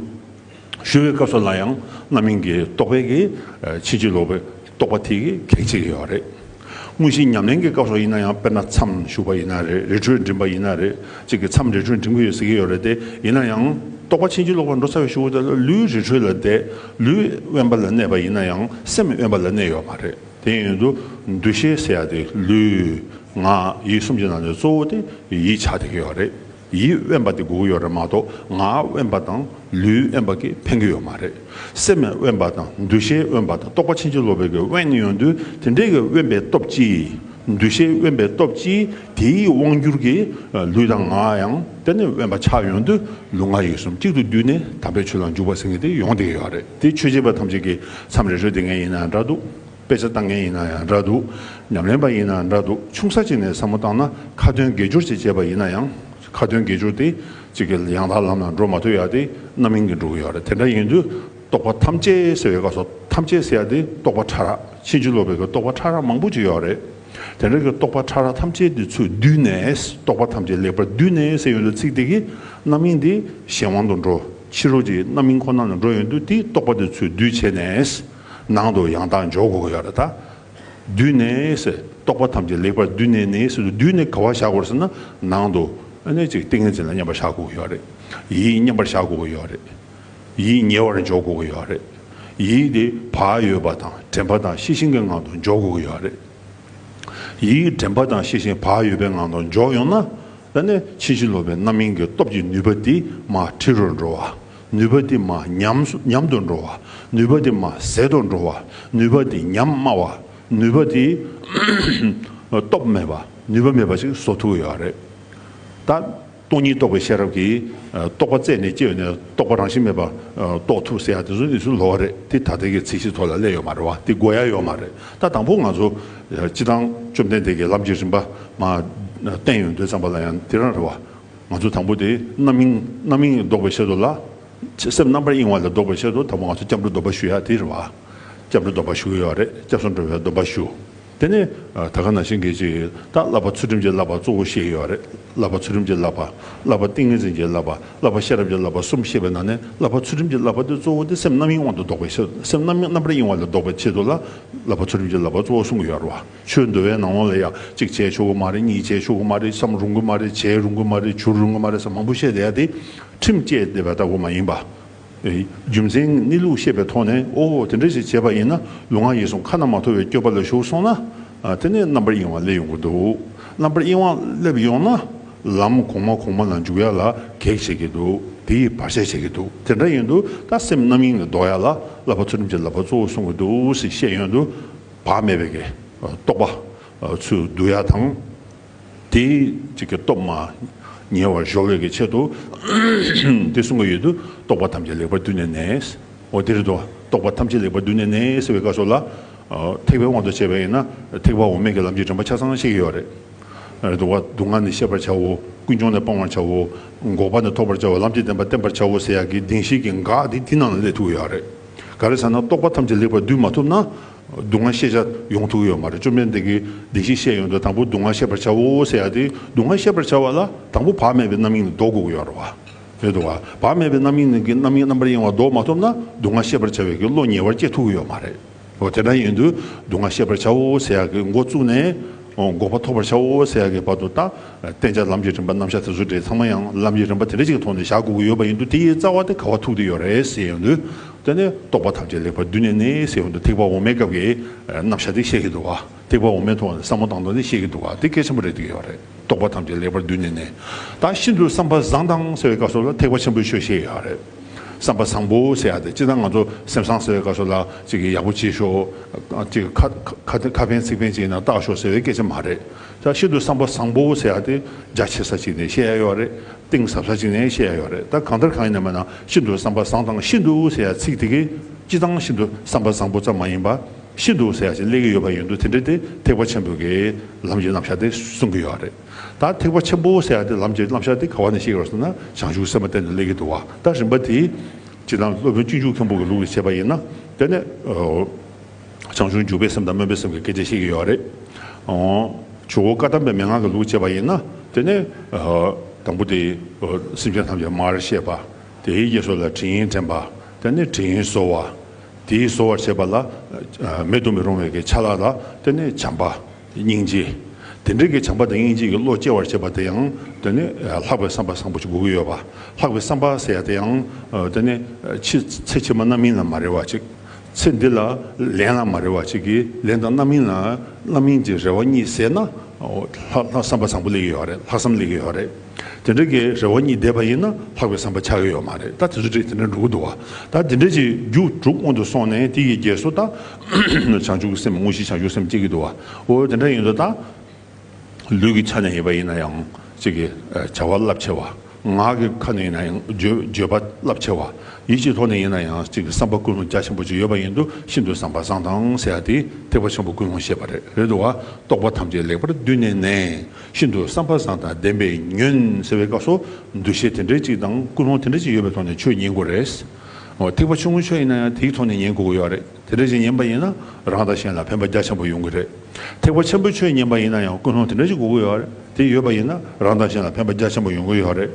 ཞུ་བའི་སྐབས་སུ་ལ་ཡང་རྣམ་སྨིན་གྱི་རྟོག་པའི་གི་ཨ་ཕྱིན་ཅི་ལོག་པའི་རྟོག་པ་དེ་གིས་གེགས་བྱེད་ཀྱི་ཡོད་རེད། དངོས་གཞི་ཉམས་ལེན་གྱི་སྐབས་སུ་ཡིན་ན་ཡང་། དཔེར་ན་མཚམས་ཞུགས་པ་ཡིན་ན་རེད། རི་ཁྲོད་འགྲིམ་པ་ཡིན་ན་རེད། གཅིག་གི་མཚམས་རི་ཁྲོད་འགྲིམ་གྱི་ཡོད་ཟེར་གྱི་ཡོད་རེད་དེ། ཡིན་ན་ཡང་རྟོག་པ་ཕྱིན་ཅི་ལོག་པར་འགྲོ་ཚར་བའི་གཞུག་གུ་དེ་ལ་ལུས་རི་ཁྲོད་ལ་བསྡད། ལུས་དབེན་པ་ལ་གནས་པ་ཡིན་ན་ཡང་སེམས་དབེན་པ་ལ་གནས་ཡོད་མ་རེད། དེ་ཡིན་དུས་འདུ་ཤེས་ཟེར་ཡ་དེ་ལུས་ངག་ཡིད་གསུམ་གྱི་ནང་ནས་གཙོ་བོ་དེ་ཡིད་ཆགས་བསྡད་ཀྱི་ཡོད་རེད། ཡིད་དབེན་པ་དེ་དགོས་ཀྱི་ཡོད་རེད་མ་གཏོགས། ངག་དབེན་པ་དང་ལུས་དབེན་པ་གིས་ཕན་གྱི་ཡོད་མ་རེད། སེམས་དབེན་པ་དང་འདུ་ཤེས་དབེན་པ་དང་རྟོག་པ་ཕྱིན་ཅི་ལོག་པའི་གི་དབེན་ཡོང་དུས། དེ་འདྲའི་གི་དབེན་པའི་སྟོབས་ཀྱིས། འདུ་ཤེས་དབེན་པའི་སྟོབས་ཀྱིས། དེའི་དབང་གྱུར་གྱིས་ལུས་དང་ངག་ཡང་དེ་ནི་དབེན་པ་ཆགས་ཡོང་དུས། ལུས་ངག་ཡིད་གསུམ་གཅིག་ཏུ་བསྡུས་ནས་དམ་པའི་ཆོས་ལ་འཇུག་པ་ཟེར་མཁན་དེ་ཡོང་བསྡད་ཀྱི་ཡོད་རེད། དེ་ཆོས་བྱེད་པ་ཐམས་ཅད་ཀྱིས་མཚམས་རེ་རེ་བསྡད་མཁན་ཡིན་ན་འདྲ་འདུག་དཔེ་ཆ་ལྟ་མཁན་ཡིན་ན་ཡང་འདྲ་འདུག་ཉམས་ལེན་པ་ཡིན་ན་འདྲ་འདུག་ཆུང་ས་ཅིག་ནས་བསམ་བློ་བཏང་ན། ཁ་ཏོན་དགེ་སྦྱོར་ཅིག་བྱས་པ་ཡིན་ན་ཡང་། ཁ་ཏོན་དགེ་སྦྱོར་དེ་གཅིག་གི་ཡང་དག་ལམ་ལ་འགྲོ་མ་ཐུབ་ཡ་དེ་རྣམ་སྨིན་གྱིས་འགྲོ་གི་ཡོད་རེད། དེ་འདྲ་ཡིན་དུས་རྟོག་པ་ཐམས་ཅད་ཟེར་བའི་སྐབས་སུ། ཐམས་ཅད་ཟེར་ཡ་དེ་རྟོག་པ་ཕྲ་རགས། ཕྱིན་ཅི་ལོག་པའི་གི་རྟོག་པ་ཕྲ་རགས་མང་པོ་ཅིག་ཡོད་རེད། དེ་འདྲ་གི་རྟོག་པ་ཕྲ་རགས་ཐམས་ཅད་དེ་ཚུར་བསྡུས་ནས། རྟོག་པ་ཐམས་ཅད་ལེགས་པར་བསྡུས་ནས་ཟེར་ཡོང་དུས་ཚིག་དེ་གིས་རྣམ་སྨིན་དེ་གཞན་དབང་དུ་འགྲོ། ཕྱི་རོལ་གྱི་རྣམ་སྨིན་ཁོ་ན་ལ་འགྲོ་ཡོང་དུས། དེ་རྟོག་པ་དེ་ཚུར་བསྡུས་བྱས་ནས་ནང་དུ་ཡང་དག་འཇོག་དགོས་ཀྱི་ཡོད་རེད་ད། བསྡུས་ནས་ཟེར། རྟོག་པ་ཐམས་ཅད་ལེགས་པར་བསྡུས་ནས་ནི་ཟེར་དུས། བསྡུས་ནས་ག་པར་བཞག་དགོས་ཟེར་ན། ནང་དུ་ཨ་ནི་ཅིག་ཏིང་ངེ་འཛིན་ལ་མཉམ་པར་བཞག་དགོས་ཀྱི་ཡོད་རེད། ཡིད་མཉམ་པར་བཞག་དགོས་ཀྱི་ཡོད་རེད། ཡིད་ཉེ་བར་འཇོག་དགོས་ཀྱི་ཡོད་རེད། ཡིད་དེ་བག་ཡོད་པ་དང་དྲན་པ་དང་ཤེས་བཞིན་གྱི་ངང་དུ་འཇོག་དགོས་ཀྱི་ཡོད་རེད། ཡིད་དྲན་པ་དང་ཤེས་བཞིན་བག་ཡོད་པའི་ངང་དུ་འཇོག་ཡོང་ན། ད་ནི་ཕྱིན་ཅི་ལོག་པའི་རྣམ་སྨིན་གྱི་སྟོབས་ཀྱི་ནུས་པ་དེ་མར་ཁྲི་རུ་འགྲོ་བ། ནུས་པ་དེ་མར་ཉམས་སུ་ཉམས་དུ་འགྲོ་བ། ནུས་པ་དེ་མར་ཟད་དུ་འགྲོ་བ། ནུས་པ་དེ་ཉམས་དམའ་བ། ནུས་པ་དེ་སྟོབས་མེད་པ། ནུས་པ་མེད་པ་ཞིག་བཟོ་ཐུབ་ཀྱི་ཡོད་རེད། ད་སྟོང་ཉིད་རྟོགས་པའི་ཤེས་རབ་ཀྱིས་ཨ་རྟོག་པ་རྩད་ནས་བཅད་ནས་རྟོག་པ་རང་བཞིན་མེད་པ་ཨ་རྟོགས་ཐུབ་ཟེར་ཡ་དེ་ཚོ་དེ་ཚོ་ལོག་རེད། དེ་ད་ལྟའི་གི་ཚད་གཞི་ཐོག་ལ་སླེབས་ཡོད་མ་རེད་བ། དེ་དགོས་ཡ་ཡོད་མ་རེད། ད་དང་པོ་ང་ཚོ་ཨ་སྤྱིར་བཏང་བཅོམ་ལྡན་འདས་ཀྱིས་ལམ་གྱི་རིམ་པ་མར་བསྟན་ཡོང་དུས་ཙམ་པ་ལ་ཡང་དེ་རང་རེད་བ། ང་ཚོ་དང་པོ་དེ་རྣམ་སྨིན་རྣམ་སྨིན་ལྡོག་པའི་ཆེད་དུ་ལ། སེམས་རྣམ་པར་གཡེང་བ་ལས་ལྡོག་པའི་ཆེད་དུ་དང་པོ་ང་ཚོ་སྐྱབས་འགྲོ་སྡོམ་པ་ཞུ་ཡ་དེ་རེད་བ། སྐྱབས་འགྲོ་སྡོམ་པ་ཞུ་གི་ཡོད་རེད། སྐྱབས་སུ་འགྲོ་བའི་སྡོམ་པ་ཞུ། དེ་ནས་ཨ་ད་ག་ནང་བཞིན་གྱི་ཅིག་ད་བསླབ་པ་ཚུལ་ཁྲིམས་ཀྱི་བསླབ་པ་གཙོ་བོ་བཤད་ཀྱི་ཡོད་རེད། བསླབ་པ་ཚུལ་ཁྲིམས་ཀྱི་བསླབ་པ། བསླབ་པ་ཏིང་ངེ་འཛིན་གྱི་བསླབ་པ། བསླབ་པ་ཤེས་རབ་ཀྱི་བསླབ་པ་གསུམ་བཤད་པའི་ནང་ནས། བསླབ་པ་ཚུལ་ཁྲིམས་ཀྱི་བསླབ་པ་དེ་གཙོ་བོ་དེ་སེམས་རྣམ་སྨིན་དབང་དུ་ལྡོག་པའི་ཕྱིར། སེམས་རྣམ་སྨིན་རྣམ་པར་གཡེང་བ་ལས་ལྡོག་པའི་ཆེད་དུ་ལ་བསླབ་པ་ཚུལ་ཁྲིམས་ཀྱི་བསླབ་པ་གཙོ་བོ་གསུང་གི་ཡོད་རེད་བ། ཆོས་འདུལ་བའི་ནང་ལོགས་ལ་ཡང་གཅིག་བྱས་ཆོག་གི་མ་རེད། གཉིས་བྱས་ཆོག་གི་མ་རེད། བསམ་རུང་གི་མ་རེད། བྱས་རུང་གི་མ་རེད། བྱུར་རུང་གི་མ་རེད་ཟེར་མང་པོ་བཤད་བསྡད་ཡ་དེ་ཁྲིམས་བཅས་བསྡད་པ་ལྟ་བུ་མ་ཡིན་པ། རྒྱུ་མཚན་གནས་ལུགས་ཤེས་པའི་ཐོག་ནས། ཨོ་དེ་འདྲ་ཞིག་བྱས་པ་ཡིན་ན་ལུས་ངག་ཡིད་གསུམ་ཁ་ན་མ་ཐོ་བའི་སྤྱོད་པ་ལ་ཞུགས་སོང་ན། དེ་ནས་རྣམ་པར་གཡེང་བ་སླེབས་ཡོང་གི་འདུག་རྣམ་པར་གཡེང་བ་སླེབས་ཡོང་ན་ལམ་གོང་མ་གོང་མ་ལ་འཇུག་ཡ་ལ་གེགས་བྱེད་ཀྱི་འདུག་དེ་ཡིས་བར་ཆད་བྱེད་ཀྱི་འདུག་དེ་འདྲ་ཡིན་དུས་ད་སེམས་རྣམ་གཡེང་ལས་ལྡོག་ཡ་ལ་བསླབ་པ་ཚུལ་ཁྲིམས་ཀྱི་བསླབ་པ་གཙོ་བོ་གསུང་གི་འདུག་ཟེར་བཤད་ཡོང་དུས། བག་མེད་པའི་གི་རྟོག་པ་ཚུར་བསྡུ་ཡ་དང་། དེའི་གཅིག་གི་སྟོབས་མ་ཉེ་བར་གཞོལ་བའི་གི་ཆེད་དུ་དེ་གསུང་གི་ཡོད་དུས། རྟོག་པ་ཐམས་ཅད་ལེགས་པར་བསྡུས་ནས་ནི། འོ་དེ་རེད་དོ། རྟོག་པ་ཐམས་ཅད་ལེགས་པར་བསྡུས་ནས་ནི་ཟེར་བའི་སྐབས་སུ་ལ། ཐེག་པའི་དབང་དུ་བྱས་པ་ཡིན་ན་ཐེག་པ་འོག་མའི་གི་ལམ་གྱི་རིམ་པ་ཆ་ཚང་ཤེས་ཀྱི་ཡོད་རེད། རེད་དོ། སྡུག་བསྔལ་ནི་ཤེས་པར་བྱའོ། ཀུན་འབྱུང་ནི་སྤང་བར་བྱའོ། འགོག་པ་ནི་ཐོབ་པར་བྱའོ། ལམ་གྱི་བདེན་པ་བསྟེན་པར་བྱའོ་ཟེར་ཡག་གི་བདེན་བཞིའི་གི་འགག་དེ་དེ་ནང་ལ་སླེབས་ཐུབ་ཀྱི་ཡོད་རེད། ག་རེ་ཟེར་ན་རྟོག་པ་ཐམས་ཅད་ལེགས་པར་བསྡུས་མ་ཐུབ་ན། སྡུག་བསྔལ་ཤེས་བྱ་ཡོང་ཐུབ་ཀྱི་ཡོད་མ་རེད། བཅོམ་ལྡན་འདས་ཀྱིས་བདེན་བཞི་བཤད་ཡོང་དུས་དང་པོ་སྡུག་བསྔལ་ཤེས་པར་བྱའོ་ཟེར་ཡ་དེ། སྡུག་བསྔལ་ཤེས་པར་བྱ་བ་ལ་དང་པོ་བག་མེད་པའི་རྣམ་གཡེང་ལས་ལྡོག་དགོས་ཀྱི་ཡོད་རེད་བ། རེད་འདུག་བ། བག་མེད་པའི་རྣམ་གཡེང་གི་རྣམ་གཡེང་རྣམ་པར་གཡེང་བ་ལྡོག་མ་ཐུབ་ན་སྡུག་བསྔལ་ཤེས་པར་བྱ་བའི་གི་བློ་ཉེ་བར་སྐྱེ་ཐུབ་ཀྱི་ཡོད་མ་རེད། འོ་དེ་འདྲ་ཡིན་དུས་སྡུག་བསྔལ་ཤེས་པར་བྱའོ་ཟེར་ཡ་གི་འགོ་བཙུགས་ནས། འོ་འགོག་པ་ཐོབ་པར་བྱའོ་ཟེར་ཡ་གི་བར་དུ་ད། བསྟེན་བྱ་ལམ་གྱི་རིམ་པ་རྣམ་གཞག་དེ་ཚོ་འདྲ་ཚང་མ་ཡང་ལམ་གྱི་རིམ་པ་དེ་འདྲ་ཅིག་གི་ཐོག་ནས་བཞག་དགོས་ཀྱི་ཡོད་པ་ཡིན་དུས་དེ་ཡི་རྩ་བ་དེ་ག་བ་ཐུག་བསྡད་ཡོད་རེད་ཟེར་ཡོང་དུས། དེ་ནས་རྟོག་པ་ཐམས་ཅད་ལེགས་པར་བསྡུས་ནས་ནི་ཟེར་ཡོང་དུས་ཐེག་པ་འོག་མའི་སྐབས་ཀྱི་རྣམ་གཞག་དེ་བཤད་ཀྱི་འདུག་བ། ཐེག་པ་འོག་མའི་ཐོག་ནས་བསམ་བློ་བཏང་སྟངས་དེ་བཤད་ཀྱི་འདུག་བ། དེ་གལ་ཆེན་པོ་རེད་བསྡད་ཡོད་རེད། རྟོག་པ་ཐམས་ཅད་ལེགས་པར་བསྡུས་ནས་ནི། ད་ཤིན་ཏུ་བསམ་པ་བཟང་དང་ཟེར་བའི་སྐབས་སུ་ལ་ཐེག་པ་ཆེན་པོའི་ཆོས་བཤད་ཡོད་རེད། བསམ་པ་བཟང་པོ་ཟེར་ཡ་དེ་སྤྱིར་བཏང་ང་ཚོ་སེམས་བཟང་ཟེར་བའི་སྐབས་སུ་ལ་ཅིག་གི་ཡག་པོ་བྱེད་ཤོག་ཅིག་གི་ཁ་ཁ་ཁ་ཁ་ཕན་ཚིག་ཕན་བྱས་ན་བཏགས་ཤོག་ཟེར་བའི་སྐད་ཆ་མ་རེད། ད་ཤིན་ཏུ་བསམ་པ་བཟང་པོ་ཟེར་ཡ་དེ་རྒྱ་ཆེ་ས་ཅིག་ནས་བཤད་ཡ་ཡོད་རེད། གཏིང་ཟབ་ས་ཅིག་ནས་བཤད་ཡ་ཡོད་རེད། ད་གང་ལྟར་གང་ཡིན་ན་མིན་ན་ཤིན་ཏུ་བསམ་པ་བཟང་དང་ཤིན་ཏུ་ཟེར་ཡ་ཚིག་དེ་གིས་སྤྱིར་བཏང་ཤིན་ཏུ་བསམ་པ་བཟང་པོ་ཙམ་མ་ཡིན་པ། ཤིན་ཏུ་ཟེར་ཡ་ཞིག་སླེབས་ཀྱི་ཡོད་པ་ཡིན་དུས་དེ་འདྲ་དེ་ཐེག་པ་ཆེན་པོའི་གི་ལམ་གྱི་རྣམ་གཞག་དེ་གསུང་གི་ཡོད་རེད། ད་ཐེག་པ་ཆེན་པོ་ཟེར་ཡ་དེ་ལམ་གྱི་རྣམ་གཞག་དེ་ག་བ་ནས་ཤེས་ཀྱི་ཡོད་ཟེར་ན་བྱང་ཆུབ་སེམས་དཔའ་དེ་ནས་སླེབས་ཀྱི་འདུག་བ། ད་རིམ་པ་དེ་སྤྱིར་བཏང་སློབ་དཔོན་སྤྱོད་འཇུག་མཁན་པོ་གི་ལུགས་ལ་བྱས་པ་ཡིན་ན། དེ་ནས་བྱང་ཆུབ་འཇུག་པའི་སེམས་དང་སྨོན་པའི་སེམས་ཀྱི་སྐད་ཆ་བཤད་ཀྱི་ཡོད་རེད། ཇོ་བོ་བཀའ་གདམས་པའི་མན་ངག་གི་ལུགས་བྱས་པ་ཡིན་ན། དེ་ནས་དང་པོ་དེ་སེམས་ཅན་ཐམས་ཅད་མར་གཤེགས་པ། དེའི་རྗེས་སུ་ལ་དྲིན་དྲན་པ། དེ་ནས་དྲིན་གཟོ་བ། དེའི་གཟོ་བར་བྱེད་པ་ལ་མེད་དུ་མི་རུང་བའི་གི་ཆ་ལག་ལ་དེ་ནས་བྱམས་པ། སྙིང་རྗེ། དེ་འདྲའི་གི་བྱམས་པ་དང་སྙིང་རྗེ་གི་བློ་སྐྱེ་བར་བྱེད་པ་དེ་ཡང་དེ་ནི་ལྷག་པའི་བསམ་པ་བཟང་པོ་ཞིག་དགོས་ཀྱི་ཡོད་པ། ལྷག་པའི་བསམ་པ་ཟེར་ཡ་དེ་ཡང་དེ་ནི་ཕྱི་ཚེ་ཕྱི་མ་རྣམ་སྨིན་ལ་མ་རེ་བ་ཅིག་ཚེ་འདི་ལ་ལན་ལ་མ་རེ་བ་ཅིག་གི་ལན་དང་རྣམ་སྨིན་ལ་རྣམ་སྨིན་གྱི་རེ་བ་གཉིས་ཟད་ན། ལྷག་ལྷག་བསམ་པ་བཟང་པོ་སླེབས་ཀྱི་ཡོད་རེད། ལྷག་བསམ་སླེབས་ཀྱི་ཡོད་རེད། དེ་འདྲ་གི་རེ་བ་གཉིས་འདས་པ་ཡིན་ན་ལྷག་པའི་བསམ་པ་ཆགས་ཀྱི་ཡོད་མ་རེད། ད་དེ་ཚོ་འདྲ་དེ་འདྲ་འགྲོ་གི་འདུག་བ། ད་དེ་འདྲ་ཅིག་རྒྱུ་དྲུག་སྔོན་དུ་སོང་ནས་དེ་ཡི་རྗེས་སུ་ད་བྱང་ཆུབ་ཀྱི་སེམས་དངོས་གཞི་བྱང་ཆུབ་སེམས་སྐྱེ་གི་འདུག་བ། འོ་དེ་འདྲ་ཡིན་དུས་ད་ལུས་ཀྱི་ཆ་ནས་ཡིན་པ་ཡིན་ན་ཡང་ཅིག་གི་བྱ་བ་རླབས་ཆེ་བ། ངག་གི་ཁ་ནས་ཡིན་ན་ཡང་བརྗོད་བརྗོད་པ་རླབས་ཆེ་བ། ཡིད་ཀྱི་ཐོག་ནས་ཡིན་ན་ཡང་ཅིག་གི་བསམ་པ་ཀུན་སློང་རྒྱ་ཆེན་པོ་ཅིག་ཡོད་པ་ཡིན་དུས་ཤིན་ཏུ་བསམ་པ་བཟང་དང་ཟེར་ཡ་དེ་ཐེག་པ་ཆེན་པོ་ཀུན་སློང་བཤད་པ་རེད། རེད་འདུག་བ། རྟོག་པ་ཐམས་ཅད་ལེགས་པར་བསྡུས་ནས་ནི། ཤིན་ཏུ་བསམ་པ་བཟང་དང་ལྡན་པས་ཉོན་ཟེར་བའི་སྐབས་སུ་འདུ་ཤེས་དེ་འདྲའི་ཅིག་དང་ཀུན་སློང་དེ་འདྲའི་ཅིག་ཡོད་པའི་ཐོག་ནས་ཆོས་ཉན་དགོས་རེད། འོ་ཐེག་པ་ཆུང་ངུའི་ཆོས་ཡིན་ན་ཡང་དེའི་ཐོག་ནས་ཉན་དགོས་ཀྱི་ཡོད་རེད། དེ་འདྲ་ཞིག་ཉན་པ་ཡིན་ན་རང་དང་གཞན་ལ་ཕན་པ་རྒྱ་ཆེན་པོ་ཡོང་གི་རེད། ཐེག་པ་ཆེན་པོའི་ཆོས་ཉན་པ་ཡིན་ན་ཡང་ཀུན་སློང་དེ་འདྲ་ཞིག་དགོས་ཀྱི་ཡོད་རེད། དེ་ཡོད་པ་ཡིན་ན་རང་དང་གཞན་ལ་ཕན་པ་རྒྱ་ཆེན་པོ་ཡོང་གི་ཡོད་རེད།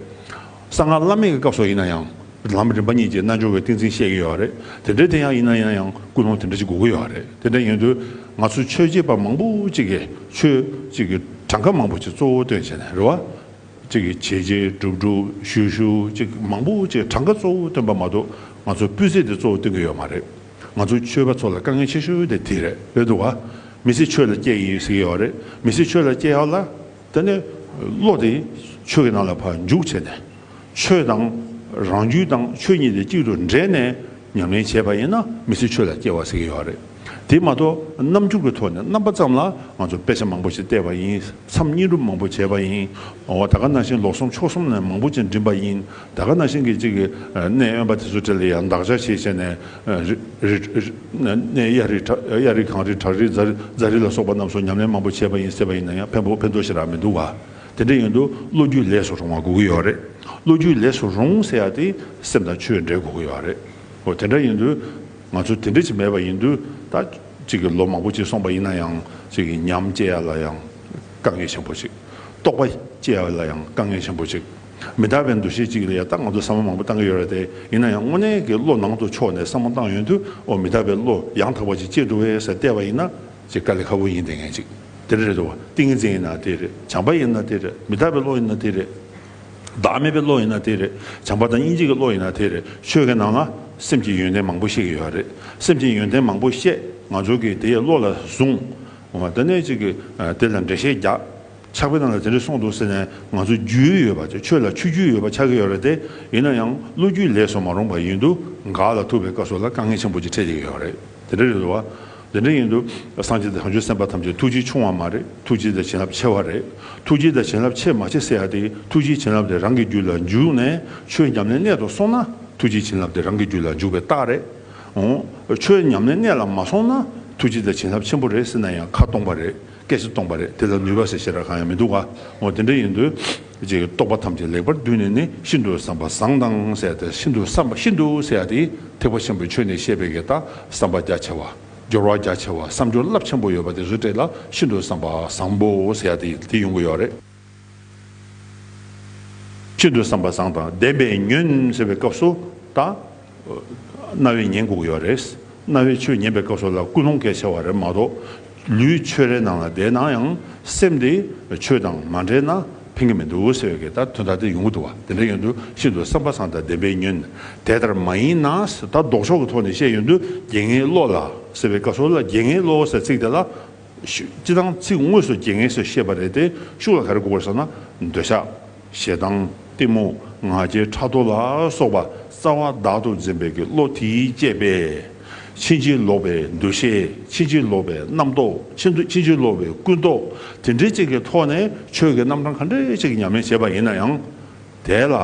གསང་སྔགས་བླ་མེད་ཀྱི་སྐབས་སུ་ཡིན་ན་ཡང་ལམ་རིམ་པ་གཉིས་ཀྱི་རྣལ་འབྱོར་པའི་ཏིང་འཛིན་བཤད་ཀྱི་ཡོད་རེད། དེ་འདྲའི་དེ་ཡང་ཡིན་ན་ཡང་ཀུན་སློང་དེ་འདྲ་ཞིག་དགོས་ཀྱི་ཡོད་རེད། དེ་འདྲ་ཡིན་དུས་ང་ཚོ་ཆོས་བྱེད་པ་མང་པོ་ཅིག་གིས་ཆོས་ཅིག་གི་གྲངས་ཀ་མང་པོ་ཅིག་གཙོ་བོ་བཏོན་བྱས་ནས་རེད་བ། གཅིག་གིས་བྱས་བྱས་སྒྲུབ་སྒྲུབ་ཞུས་ཞུས་གཅིག་མང་པོ་ཅིག་གྲངས་ཀ་གཙོ་བོ་སྟོན་པ་མ་གཏོགས་ང་ཚོ་སྤུས་ཚད་དེ་གཙོ་བོ་སྟོན་གྱི་ཡོད་མ་རེད། ང་ཚོ་ཆོས་པ་ཚོ་ལ་དཀའ་ངལ་ཆེ་ཤོས་དེ་དེ་རེད། རེད་འདུག་བ། མི་ཚེ་ཆོས་ལ་སྐྱེལ་ཡིན་ཟེར་གྱི་ཡོད་རེད། མི་ཚེ་ཆོས་ལ་སྐྱེལ་ཡག་ལ་དེ་ནས་བློ་དེ་ཆོས་ཀྱི་ནང་ལ་ཕར་འཇུག་བྱས་ནས་ཆོས་དང་རང་རྒྱུད་དང་ཆོས་གཉིས་དེ་གཅིག་ཏུ་འདྲེས་ནས། ཉམས་ལེན་བྱས་པ་ཡིན་ན་མི་ཚེ་ཆོས་ལ་སྐྱེལ་བ་ཟེར་གྱི་ཡོད་རེད། དེ་མ་གཏོགས་རྣམ་འགྱུར་གྱི་ཐོག་ནས་རྣམ་པ་ཙམ་ལ་ང་ཚོ་དཔེ་ཆ་མང་པོ་ཞིག་བལྟས་པ་ཡིན། མཚམས་བསྙེན་སྒྲུབ་མང་པོ་བྱས་པ་ཡིན། འོ་ད་ག་ནང་བཞིན་ལོ་གསུམ་ཕྱོགས་གསུམ་ནས་མང་པོ་ཅིག་འགྲིམས་པ་ཡིན། ད་ག་ནང་བཞིན་གྱི་གཅིག་གི་གནས་དབེན་པ་དེ་ཚོ་གྲས་ལ་ཡང་འདག་བྱ་བྱས་བྱས་ནས་རི་རི་གནས་གཡའ་རི་བྲག་གཡའ་རི་གངས་རི་བྲག་རི་རྫ་རི་རྫ་རི་ལ་སོགས་པ་རྣམས་སུ་ཉམས་ལེན་མང་པོ་བྱས་པ་ཡིན་ཟེར་བ་ཡིན་ན་ཡང་ཕན་པོ་ཕན་ཐོགས་ཞེ་དྲག་མི་འདུག་བ། དེ་འདྲ་ཡིན་དུས་བློ་རྒྱུད་ལས་སུ་རུང་བ་དགོས་ཀྱི་ཡོད་རེད། བློ་རྒྱུད་ལས་སུ་རུང་ཟེར་ཡ་དེ་སེམས་དང་ཆོས་འདྲེས་དགོས་ཀྱི་ཡོད་རེད། འོ་དེ་འདྲ་ཡིན་དུས་ང་ཚོ་དེ་འདྲ་ཅིག་མེད་པ་ཡིན་དུས་ད་ཅིག་གི་ལོ་མང་པོ་ཅིག་སོང་པ་ཡིན་ན་ཡང་ཅིག་གི་ཉམས་སྐྱེ་ཡ་ལ་ཡང་དཀའ་ངལ་ཆེན་པོ་ཅིག་རྟོགས་པ་སྐྱེ་ཡ་ལ་ཡང་དཀའ་ངལ་ཆེན་པོ་ཅིག་མི་རྟག་པའི་འདུ་ཤེས་ཅིག་ལ་ཡ་ད་ང་ཚོ་བསམ་བློ་མང་པོ་བཏང་གི་ཡོད་རེད་དེ། ཡིན་ན་ཡང་དངོས་གནས་ཀྱི་བློ་ནང་དུ་ཕྱོགས་ནས་བསམ་བློ་བཏང་ཡོང་དུས་འོ་མི་རྟག་པའི་བློ་ཡང་དག་པ་ཅིག་སྐྱེ་འགྲོ་བས་ཟེར་བལྟས་པ་ཡིན་ན་ཅིག་དཀའ་ལས་ཁག་པོ་ཡིན་བསྡད་མཁན་ཅིག་དེ་འདྲ་རེད་འདུག་བ། ཏིང་ངེ་འཛིན་ཡིན་ན་དེ་རེད། བྱམས་པ་ཡིན་ན་དེ་རེད། མི་རྟག་པའི་བློ་ཡིན་ན་དེ་རེད། བདག་མེད་པའི་བློ་ཡིན་ན་དེ་རེད། བྱམས་པ་དང་སྙིང་རྗེ་གི་བློ་ཡིན་ན་དེ་རེད། ཆོས་ཀྱི་ནང་ལ་སེམས་ཀྱི་ཡོན་ཏན་མང་པོ་བཤད་ཀྱི་ཡོད་རེད། སེམས་ཀྱི་ཡོན་ཏན་མང་པོ་བཤད། ང་ཚོ་གིས་དེའི་བློ་ལ་བཟུང་། འོ་དེ་ནས་ཅིག་གིས་དེ་ལ་འགྲེལ་བཤད་རྒྱག། ཕྱག་དཔེ་ནང་ལ་དེ་འདྲ་གསུངས་འདུག་ཟེར་ནས་ང་ཚོ་རྒྱུས་ཡོད་པ་ཆགས། ཆོས་ལ་ཆོས་རྒྱུས་ཡོད་པ་ཆགས་ཀྱི་ཡོད་རེད་དེ། ཡིན་ན་ཡང་བློ་རྒྱུས་ལས་སུ་མ་རུང་བ་ཡིན་དུས་འགག་ལ་ཐུག་པའི་སྐབས་སུ་ལ་དཀའ་ངལ་ཆེན་པོ་ཅིག་འཕྲད་བསྡད་ཀྱི་ཡོད་རེད། དེ་འདྲ་རེད་འདུག་བ། དེ་འདྲ་ཡིན་དུས་སངས་རྒྱས་དང་བྱང་ཆུབ་སེམས་དཔའ་ཐམས་ཅད་ཐུགས་རྗེ་ཆུང་བ་མ་རེད། ཐུགས་རྗེ་དང་བྱིན་རླབས་ཆེ་བ་རེད། ཐུགས་རྗེ་དང་བྱིན་རླབས་ཆེ་མ་ཆེ་ཟེར་ཡ་དེ། ཐུགས་རྗེ་བྱིན་རླབས་དེ་རང་གི་རྒྱུད་ལ་འཇུག་ནས་ཆོས་ཉམས་ལེན་གནད་དུ་སོང་ན། ཐུགས་རྗེ་བྱིན་རླབས་དེ་རང་གི་རྒྱུད་ལ་འཇུག་པའི་རྟགས་རེད། འོ། ཆོས་ཉམས་ལེན་གནད་ལ་མ་སོང་ན་ཐུགས་རྗེ་དང་བྱིན་རླབས་ཆེན་པོ་རེད་ཟེར་ན་ཡང་ཁ་སྟོང་པ་རེད། སྐད་ཆ་སྟོང་པ་རེད། དེ་ལ་ནུས་པ་ཟེར་ཞེ་དྲག་གང་ཡང་མི་འདུག་ག་འོ་དེ་འདྲ་ཡིན་དུས། ཅིག་རྟོག་པ་ཐམས་ཅད་ལེགས་པར་བསྡུས་ནས་ནི། ཤིན་ཏུ་བསམ་པ་བཟང་དང་ཟེར་ཏེ། ཤིན་ཏུ་བསམ་པ། ཤིན་ཏུ་ཟེར་ཡ་དེ་ཐེག་པ་ཆེན་པོའི་ཆོས་ནས་བཤད་པའི་གི་ད་བསམ་པ་རྒྱ་ཆེ་བ། སྦྱོར་བ་རྒྱ་ཆེ་བ། བསམ་སྦྱོར་རླབས་ཆེན་པོ་ཡོད་པ་དེ་ཚོའི་གྲས་ལ་ཤིན་ཏུ་བསམ་པ་བཟང་པོ་ཟེར་ཡ་དེ་དེ་ཡོང་གི་ཡོད་རེད། ཤིན་ཏུ་བསམ་པ་བཟང་དང་ལྡན་པས་ཉོན་ཟེར་བའི་སྐབས་སུ་ད། རྣ་བས་ཉན་དགོས་ཀྱི་ཡོད་རེད། རྣ་བས་ཆོས་ཉན་པའི་སྐབས་སུ་ལ་ཀུན་སློང་གལ་ཆེ་བ་རེད་མ་གཏོགས། ལུས་ཆོས་རའི་ནང་ལ་བསྡད་ན་ཡང་སེམས་དེ་ཆོས་དང་མ་འདྲེས་ན་ཕན་གྱི་མི་འདུག་ཟེར་བའི་གི་ད་དོན་དག་དེ་ཡོང་གི་འདུག་བ། དེ་འདྲ་ཡིན་དུས་ཤིན་ཏུ་བསམ་པ་བཟང་དང་ལྡན་པས་ཉོན། དེ་ལྟར་མ་ཡིན་ན་ཟེར། ད་ལྡོག་ཕྱོགས་ཀྱི་ཐོག་ནས་བཤད་ཡོང་དུས་རྒྱལ་ངེས་བློ་ལ་ཟེར་བའི་སྐབས་སུ་ལ། རྒྱལ་ངེས་བློ་ཟེར་ཚིག་དེ་ལ། ཤུ། སྤྱིར་བཏང་ཚིག་དངོས་སུ་རྒྱལ་ངེས་སུ་བཤད་པ་རེད་དེ། ཤུགས་ལ་ག་རེ་དགོས་པ་རེད་ཟེར་ན། འདོད་ཆགས། ཞེ་སྡང་། གཏི་མུག། ང་རྒྱལ། ཕྲག་དོག་ལ་སོགས་པ་རྩ་བ་བདག་ཏུ་འཛིན་པའི་གི་བློ་དེས་བསྐྱེད་པའི། ཕྱིན་ཅི་ལོག་པའི་འདུ་ཤེས། ཕྱིན་ཅི་ལོག་པའི་རྣམ་རྟོག་ཕྱིན་དུ། ཕྱིན་ཅི་ལོག་པའི་ཀུན་རྟོག་དེ་འདྲའི་ཅིག་གི་ཐོག་ནས་ཆོས་ཀྱི་རྣམ་གྲངས་ག་འདྲའི་ཅིག་ཉམས་ལེན་བྱས་པ་ཡིན་ན་ཡང་། དེ་ལ།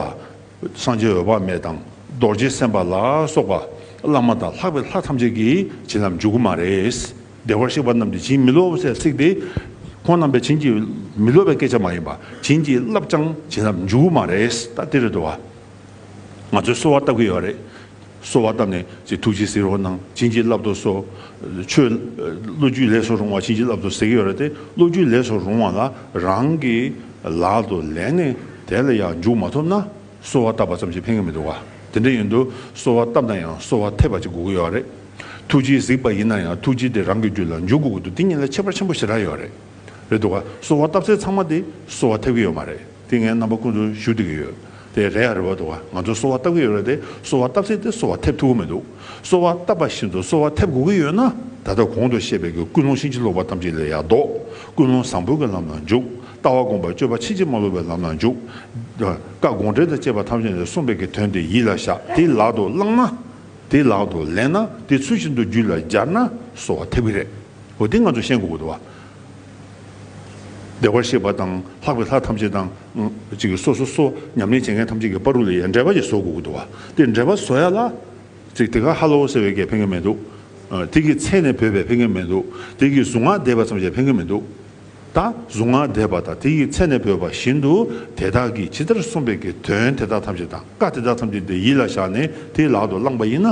སངས་རྒྱས་འོད་དཔག་མེད་དང་རྡོ་རྗེ་སེམས་དཔའ་ལ་སོགས་པ་བླ་མ་དང་ལྷག་པའི་ལྷ་ཐམས་ཅད་ཀྱིས་བྱིན་རླབས་འཇུག་གི་མ་རེད། བདེ་བར་གཤེགས་པ་རྣམས་ཀྱིས་བྱིན་མི་རློབ་ཟེར་ཚིག་དེ། ཁོང་རྣམ་པས་བྱིན་གྱིས་མི་རློབ་པའི་སྐད་ཆ་མ་ཡིན་པ། བྱིན་གྱིས་བརླབས་ཀྱང་བྱིན་རླབས་འཇུག་གི་མ་རེད། ད་དེ་རེད་འདུག་བ། ང་ཚོས་གསོལ་བ་བཏབ་ཀྱི་ཡོད་རེད། གསོལ་བ་བཏབ་ནས་ཅིག་ཐུགས་རྗེས་གཟིགས་རོགས་གནང་། བྱིན་གྱིས་བརླབ་ཏུ་གསོལ། ཆོས་བློ་རྒྱུད་ལས་སུ་རུང་བ་བྱིན་གྱིས་བརླབ་ཏུ་ཟེར་གྱི་ཡོད་རེད་དེ། བློ་རྒྱུད་ལས་སུ་རུང་བ་ལ་རང་གི་ལག་ཏུ་ལེན་ནས་དེ་ལ་ཡང་འཇུག་མ་ཐུབ་ན། གསོལ་བ་བཏབ་པ་ཙམ་གྱིས་ཕན་གྱི་མི་འདུག་བ། དེ་འདྲ་ཡིན་དུས་གསོལ་བ་བཏབ་ན་ཡང་གསོལ་བ་ཐེབས་པ་ཅིག་དགོས་ཀྱི་ཡོད་རེད། ཐུགས་རྗེས་གཟིགས་པ་ཡིན་ན་ཡང་ཐུགས་རྗེ་དེ་རང་གི་རྒྱུད་ལ་འཇུག་དགོས་ཀྱི་འདུག་དེ་གཉིས་ལ་ཁྱད་པར་ཆེན་པོ་ཞེ་དྲག་ཡོད་རེད། རེད་འདུག་བ། གསོལ་བ་བཏབ་ཚད་ཚང་མ་དེ་གསོལ་བ་ཐེབས་ཀྱི་ཡོད་མ་རེད། དེ་ངས་རྣམ་པ་ཀུན་ཏུ་ཞུ་བསྡད་ཀྱི་ཡོད། དེ་རེད་ཡ་རེད་བ་འདུག་བ། ང་ཚོ་གསོལ་བ་བཏབ་ཀྱི་ཡོད་རེད་དེ། གསོལ་བ་བཏབ་ཚད་དེ་གསོལ་བ་ཐེབས་ཐུབ་ཀྱི་མི་འདུག་གསོལ་བ་བཏབ་པ་བཞིན་དུ་གསོལ་བ་ཐེབས་དགོས་ཀྱི་ཡོད་ན། ད་ལྟ་གོང་དུ་བཤད་པའི་གི་ཀུན་སློང་ཕྱིན་ཅི་ལོག་པ་ཐམས་ཅད་ལས་ཡར་ལྡོག་ཀུན་སློང་བཟང་པོའི་གི་ལམ་ལ་འཇུག་ལྟ་བ་སྒོམ་པ་སྤྱོད་པ་ཕྱིན་ཅི་མ་ལོག་པའི་ལམ་ལ་འཇུག་བཀའ་དགོངས་འགྲེལ་དང་བཅས་པ་ཐམས་ཅད་ནས་གསུངས་པའི་གི་དོན་དེ་ཡིད་ལ་བཞག་དེ་ལག་ཏུ་བླངས་ན། དེ་ལག་ཏུ་ལེན་ན། དེ་ཚུལ་བཞིན་དུ་རྒྱུད་ལ་སྦྱར་ན་གསོལ་བ་ཐེབས་ཀྱི་རེད། འོ་དེ་ང་ཚོ་ཤེས་དགོས་ཀྱི་འདུག་བ། བདེ་བར་གཤེགས་པ་དང་ལྷག་པའི་ལྷ་ཐམས་ཅད་དང་། ཅིག་སོ་སོ་སོ་ཉམས་ལེན་བྱེད་མཁན་ཐམས་ཅད་ཀྱི་བར་དུ་ལ་ཡང་འབྲེལ་བ་ཞིག་བཟོ་དགོས་ཀྱི་འདུག་བ། དེ་འབྲེལ་བ་བཟོ་ཡ་ལ། ཅིག་དེ་ག་ཧ་ལོ་ཟེར་བའི་གས་ཕན་གྱི་མི་འདུག་དེ་གི་མཚན་ནས་བོས་པས་ཕན་གྱི་མི་འདུག་དེ་གི་གཟུངས་སྔགས་བཟླས་པ་ཙམ་གྱིས་ཕན་གྱི་མི་འདུག་ད་གཟུངས་སྔགས་བཟླས་པ་དང་དེ་ཡི་མཚན་ནས་བོས་པ་བཞིན་དུ་དེ་དག་གིས་ཇི་ལྟར་གསུངས་པའི་གི་དོན་དེ་དག་ཐམས་ཅད་དང་བཀའ་དེ་དག་ཐམས་ཅད་དེ་ཡིད་ལ་བཞག་ནས་དེ་ལག་ཏུ་བླངས་པ་ཡིན་ན།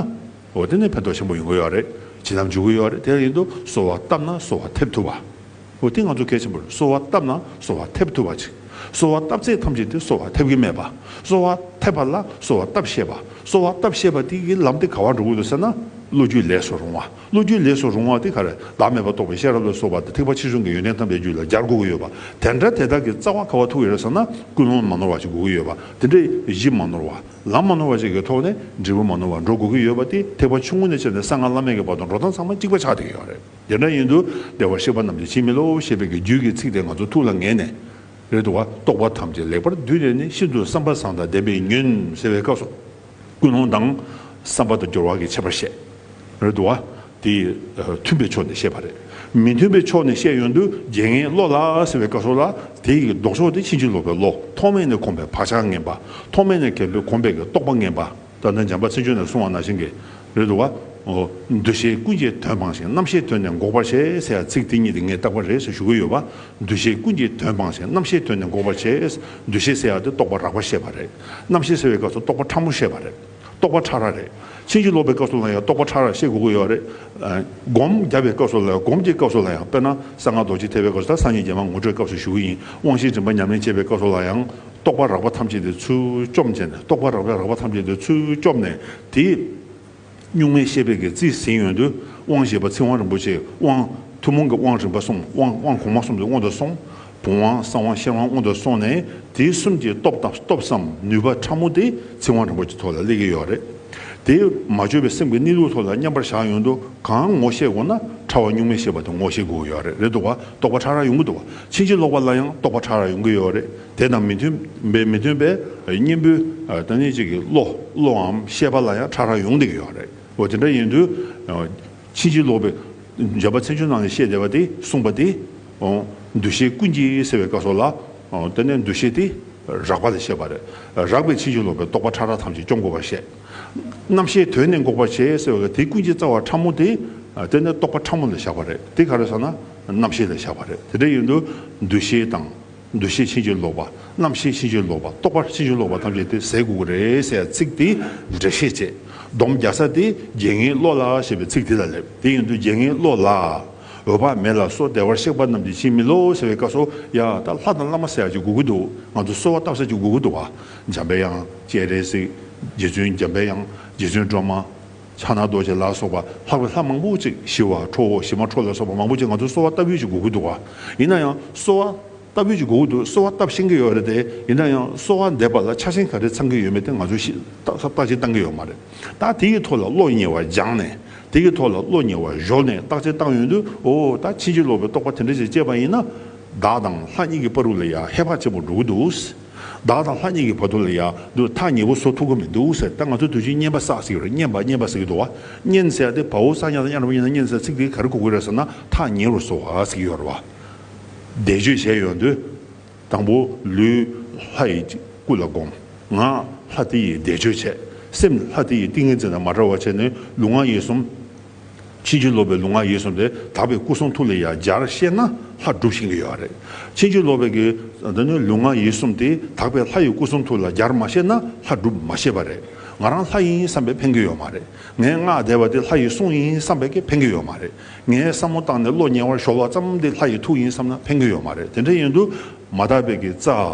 འོ་དེ་ནི་ཕན་ཐོགས་ཆེན་པོ་ཡོང་གི་ཡོད་རེད། བྱིན་རླབས་འཇུག་གི་ཡོད་རེད། དེ་ཡིན་དུས་གསོལ་བ་བཏབ་ན་གསོལ་བ་ཐེབས་ཐུབ་པ། འོ་དེ་ང་ཚོ་གལ་ཆེན་པོ་རེད། གསོལ་བ་བཏབ་ན་གསོལ་བ་ཐེབས་ཐུབ་པ་ཅིག་གསོལ་བ་བཏབ་ཚད་ཐམས་ཅད་དེ་གསོལ་བ་ཐེབས་ཀྱི་མེད་པ། གསོལ་བ་ཐེབས་པ་ལ་གསོལ་བ་བཏབ་ཤེས་པ། གསོལ་བ་བཏབ་ཤེས་པ་དེ་གི་ལམ་དེ་ག་བར་འགྲོ་དགོས་འདུག་ཟེར་ན། བློ་རྒྱུད་ལས་སུ་རུང་བ། བློ་རྒྱུད་ལས་སུ་རུང་བ་དེ་ག་རེ། བདག་མེད་པ་རྟོགས་པའི་ཤེས་རབ་ལ་སོགས་པ་དང་ཐེག་པ་ཆེ་ཆུང་གི་ཡོན་ཏན་ཐམས་ཅད་རྒྱུད་ལ་སྦྱར་དགོས་ཀྱི་ཡོད་པ། དེ་འདྲ་དེ་དག་གི་རྩ་བ་ག་བར་ཐུག་ཡོད་རེད་ཟེར་ན། ཀུན་སློང་མ་ནོར་བ་ཞིག་དགོས་ཀྱི་ཡོད་པ། དེ་འདྲའི་གཞི་མ་ནོར་བ། ལམ་མ་ནོར་བ་ཞིག་གི་ཐོག་ནས་འབྲས་བུ་མ་ནོར་བ་འགྲོ་དགོས་ཀྱི་ཡོད་པ་དེ་ཐེག་པ་ཆུང་ངུ་ནས་བྱས་ནས་གསང་སྔགས་བླ་མེད་ཀྱི་བར་དུ་འགྲོ་སྟངས་ཚང་མ་གཅིག་པ་ཆགས་བསྡད་ཀྱི་ཡོད་རེད། དེ་འདྲ་ཡིན་དུས་བདེ་བར་གཤེགས་པ་རྣམས་ཀྱིས་བྱིན་མི་རློབ་ཞེས་པའི་གི་རྒྱུད་ཀྱི་ཚིག་དེ་ང་ཚོ་ཐུགས་ལ་ངེས་ནས། རེད་འདུག་བ། རྟོག་པ་ཐམས་ཅད་ལེགས་པར་བསྡུས་ནས་ནི། ཤིན་ཏུ་བསམ་པ་བཟང་དང་ལྡན་པས་ཉོན་ཟེར་བའི་སྐབས་སུ། ཀུན་སློང་དང་བསམ་པ་དང་སྦྱོར་བ་གི་ཁྱད་པར་བཤད། རེད་འདུག་བ། དེ་མཐུན་པའི་ཕྱོགས་ནས་བཤད་པ་རེད། མི་མཐུན་པའི་ཕྱོགས་ནས་བཤད་ཡོང་དུས་རྒྱལ་ངེས་བློ་ལ་ཟེར་བའི་སྐབས་སུ་ལ། དེ་ཡི་ལྡོག་ཕྱོགས་དེ་ཕྱིན་ཅི་ལོག་པའི་བློ། ཐོག་མེད་ནས་གོམས་པའི་བག་ཆགས་ངན་པ། ཐོག་མེད་ནས་གོམས་པའི་གོམས་པའི་གི་རྟོག་པ་ངན་པ། ད་ནི་འཇམ་དཔལ་མཚན་བརྗོད་ནས་གསུངས་པ་ནང་བཞིན་གྱི། རེད་འདུག་བ། འོ། འདུ་ཤེས་ཀུན་གྱི་དོན་སྤངས་ཤིང་། རྣམ་ཤེས་དོན་ནི་འགོག་པར་བྱེད་ཟེར་ཡ་ཚིག་དེ་གཉིས་དེ་ངས་བཏགས་པ་རེད་ཟེར་ཞུ་གི་ཡོད་པ། འདུ་ཤེས་ཀུན་གྱི་དོན་སྤངས་ཤིང་། རྣམ་ཤེས་དོན་ནི་འགོག་པར་བྱེད། འདུ་ཤེས་ཟེར་ཡ་དེ་རྟོག་པ་རགས་པ་བཤད་པ་རེད། རྣམ་ཤེས་ཟེར་བའི་སྐབས་སུ་རྟོག་པ་ཕྲ་མོ་བཤད་པ་རེད། རྟོག་པ་ཕྲ་རགས་རེད། ཕྱིན་ཅི་ལོག་པའི་སྐབས་སུ་ལ་ཡང་རྟོག་པ་ཕྲ་རགས་བཤད་དགོས་ཀྱི་ཡོད་རེད། ཨ། སྒོམ་རྒྱབ་པའི་སྐབས་སུ་ལ་ཡང་། སྒོམ་གྱི་སྐབས་སུ་ལ་ཡང་། དཔེར་ན་གསང་སྔགས་རྡོ་རྗེ་ཐེག་པའི་སྐབས་སུ། ད་སངས་རྒྱས་མ་ངོ་སྤྲོད་སྐབས་སུ་ཞུ་གི་ཡིན། དབང་བཞིའི་རིམ་པ་ཉམས་ལེན་བྱེད་པའི་སྐབས་སུ་ལ་ཡང་། རྟོག་པ་རགས་པ་ཐམས་ཅད་དེ་ཚུར་བཅོམ་བྱས་ནས། རྟོག་པ་རགས་པ་རགས་པ་ཐམས་ཅད་དེ་ཚུར་བཅོམ་ནས། དེ། གཉུག་མའི་ཤེས་པའི་གི་རྩིས་ཟིན་ཡོང་དུས། དབང་བཞི་པ་ཚིག་དབང་རིན་པོ་ཆེ། དབང་། ཐུན་མོང་གི་དབང་རིམ་པ་གསུམ། དབང་། དབང་གོང་མ་གསུམ་དེ་དབང་དུ་སོང་། བུམ་དབང་གསང་དབང་ཤེར་དབང་སྔོན་དུ་སོང་ནས་དེ་གསུམ་གྱི་སྟོབས་དང་སྟོབས་སམ་ནུས་པ་ཕྲ་མོ་དེ་ཚིག་དབང་རིན་པོ་ཆེ་ཐོག་ལ་སླེབས་ཀྱི་ཡོད་རེད། དེ་མ་བཅོས་པའི་སེམས་ཀྱི་གནས་ལུགས་ཐོག་ལ་མཉམ་པར་བཞག་ཡོང་དུས་གང་ངོ་ཤེས་དགོས་ན་ཕྲ་བ་གཉུག་མའི་ཤེས་པ་དེ་ངོ་ཤེས་དགོས་ཀྱི་ཡོད་རེད། རེད་འདུག་བ། རྟོག་པ་ཕྲ་རགས་ཡོང་གི་འདུག་བ། ཕྱིན་ཅི་ལོག་པ་ལ་ཡང་རྟོག་པ་ཕྲ་རགས་ཡོང་གི་ཡོད་རེད། དེ་དང་མི་མཐུན་པའི་མི་མཐུན་པའི་གཉེན་པོའི་ཨ་ད་ནི་གཅིག་གི་བློ་བློའམ་ཤེས་པ་ལ་ཡང་ཕྲ་རགས་ཡོང་བསྡད་ཀྱི་ཡོད་རེད། འོ་དེ་འདྲ་ཡིན་དུས་ཕྱིན་ཅི་ལོག་པའི་འཇམ་དཔལ་མཚན་བརྗོད་ནང་ནས་བཤད་བསྡད་པ་དེ་གསུངས་པ་དེ། འོ། འདུ་ཤེས་ཀུན་གྱི་ཟེར་བའི་སྐབས་སུ་ལ། འོ་དེ་ནས་འདུ་ཤེས་དེ་རགས་པ་ལ་བཤད་པ་རེད། རགས་པས་ཕྱིན་ཅི་ལོག་པའི་རྟོག་པ་ཕྲ་རགས་ཐམས་ཅད་སྐྱོང་དགོས་པར་བཤད། རྣམ་ཤེས་དོན་ནི་འགོག་པར་བྱེད་ཟེར་བའི་དེ་ཀུན་གྱི་རྩ་བ་ཕྲ་མོ་དེ། དེ་ནི་རྟོག་པ་ཕྲ་མོ་ལ་བཞག་པ་རེད། དེ་ག་རེ་ཟེར་ན་རྣམ་ཤེས་ལ་བཞག་པ་རེད། དེ་འདྲ་ཡིན་དུས་འདུ་ཤེས་དང་། འདུ་ཤེས་ཕྱིན་ཅི་ལོག་པ། རྣམ་ཤེས་ཕྱིན་ཅི་ལོག་པ། རྟོག་པ་ཕྱིན་ཅི་ལོག་པ་ཐམས་ཅད་དེ་ཟད་དགོས་ཀྱི་རེད་ཟེར་ཚིག་དེ་འགྲེལ་བཤད་བྱས། སྡོམ་རྒྱག་ས་དེ་རྒྱལ་ངེས་བློ་ལ་ཞེས་པའི་ཚིག་དེ་ལ་སླེབས། དེ་ཡིན་དུས་རྒྱལ་ངེས་བློ་ལ། འོད་དཔག་མེད་ལ་སོགས་བདེ་བར་གཤེགས་པ་རྣམས་ཀྱིས་ཕྱིར་མི་སློབ་ཟེར་བའི་སྐབས་སུ་ཡ་ད་ལྷ་དང་བླ་མ་ཟེར་ཡག་ཅིག་དགོས་ཀྱི་འདུག་ང་ཚོ་གསོལ་བ་བཏབ་ས་ཅིག་དགོས་ཀྱི་འདུག་བ། འཇམ་པའི་དབྱངས། སྤྱན་རས་གཟིགས། རྗེ་བཙུན་འཇམ་པའི་དབྱངས། རྗེ་བཙུན་སྒྲོལ་མ། ཕྱག་ན་རྡོ་རྗེ་ལ་སོགས་པ་ལྷག་པའི་ལྷ་མང་པོ་ཅིག་ཞི་བ་ཁྲོ་བོ་ཞི་མ་ཁྲོ་ལ་སོགས་པ་མང་པོ་ཅིག་ང་ཚོ་གསོལ་བ་བཏབ་ཡུལ་ཅིག་དགོས་ཀྱི་འདུག་བ། ཡིན་ན་ཡང་གསོལ་བ་བཏབ་ཡུལ་ཅིག་དགོས་ཀྱི་འདུག་གསོལ་བ་བཏབ་ཤེས་ཀྱི་ཡོད་རེད་དེ། ཡིན་ན་ཡང་གསོལ་བ་འདེབས་པ་ལ་ཆགས་ཞེན་ག་རེ་ཚང་གི་ཡོད་མེད་དེ་ང་ཚོས་ཤེས་བརྟག་བརྟག་དཔྱད་བཏང་གི་ཡོད་མ་རེད། ད་དེ་ཡི་ཐོག་ལ་བློ་ཉེ་བར་སྦྱངས་ནས། དེ་གི་ཐོག་ལ་བློ་ཉེ་བར་གཞོལ་ནས་བརྟག་དཔྱད་བཏང་ཡོང་དུས། འོ་ད་ཕྱིན་ཅི་ལོག་པའི་རྟོག་པ་དེ་འདྲ་ཞིག་སྐྱེས་པ་ཡིན་ན། བདག་དང་ལྷ་གཉིས་ཀྱི་བར་དུ་ལ་ཡ་ཧེ་བག་ཆེན་པོ་འགྲོ་གི་འདུག་བདག་དང་ལྷ་གཉིས་ཀྱི་བར་དུ་ལ་ཡ་འདུག་ཐག་ཉེ་པོ་བཟོ་ཐུབ་ཀྱི་མི་འདུག་ཟེར། ད་ང་ཚོ་དུས་རྒྱུན་བསྙེན་པ་བསགས་ཟེར་གྱི་ཡོད་རེད། བསྙེན་པ་བསྙེན་པ་ཟེར་གྱི་འདུག་བ། བསྙེན་ཟེར་ཡ་དེ་བའོ་ས་ཉ་དང་ཉ་ར་བ་ཉ་ན་བསྙེན་ཟེར་ཚིག་དེ་ག་རེ་གོ་གི་རེད་ཟེར་ན་ཐག་ཉེ་རུ་བཟོ་བ་ཟེར་གྱི་ཡོད་རེད་བ། བཟླས་བརྗོད་བྱས་ཡོང་དུས། དང་པོ་ལུས་ལྷ་ཡི་སྐུ་ལ་བསྒོམ། ངག་ལྷ་དེ་ཡི་བཟླས་བརྗོད་བྱས། སེམས་ལྷ་དེ་ཡི་ཏིང་ངེ་འཛིན་དང་མ་བྲལ་བ་བྱས་ནས་ལུས་ངག་ཡིད་གསུམ། ཕྱིན་ཅི་ལོག་པའི་ལུས་ངག་ཡིད་གསུམ་དེ་དག་པའི་སྐུ་གསུང་ཐུགས་ལ་ཡང་སྦྱར་ཤེས་ན་ལྷ་སྒྲུབ་ཤེས་ཀྱི་ཡོད་རེད། ཕྱིན་ཅི་ལོག་པའི་གི་འདི་ནི་ལུས་ངག་ཡིད་གསུམ་དེ་དག་པའི་ལྷ་ཡི་སྐུ་གསུང་ཐུགས་ལ་སྦྱར་མ་ཤེས་ན་ལྷ་སྒྲུབ་མ་ཤེས་པ་རེད། ང་རང་ལྷ་ཡིན་བསམ་པས་ཕན་གྱི་ཡོད་མ་རེད། ངའི་སྔགས་བཟླས་པ་དེ་ལྷ་ཡི་གསུང་ཡིན་བསམ་པས་ཀྱི་ཕན་གྱི་ཡོད་མ་རེད། ངའི་བསམ་བློ་བཏང་ནས་བློ་ཉེ་བར་གཞོལ་བ་ཙམ་དེ་ལྷ་ཡི་ཐུགས་ཡིན་བསམ་ན་ཕན་གྱི་ཡོད་མ་རེད། དེ་འདྲ་ཡིན་དུས་མ་དག་པའི་གི་རྩ་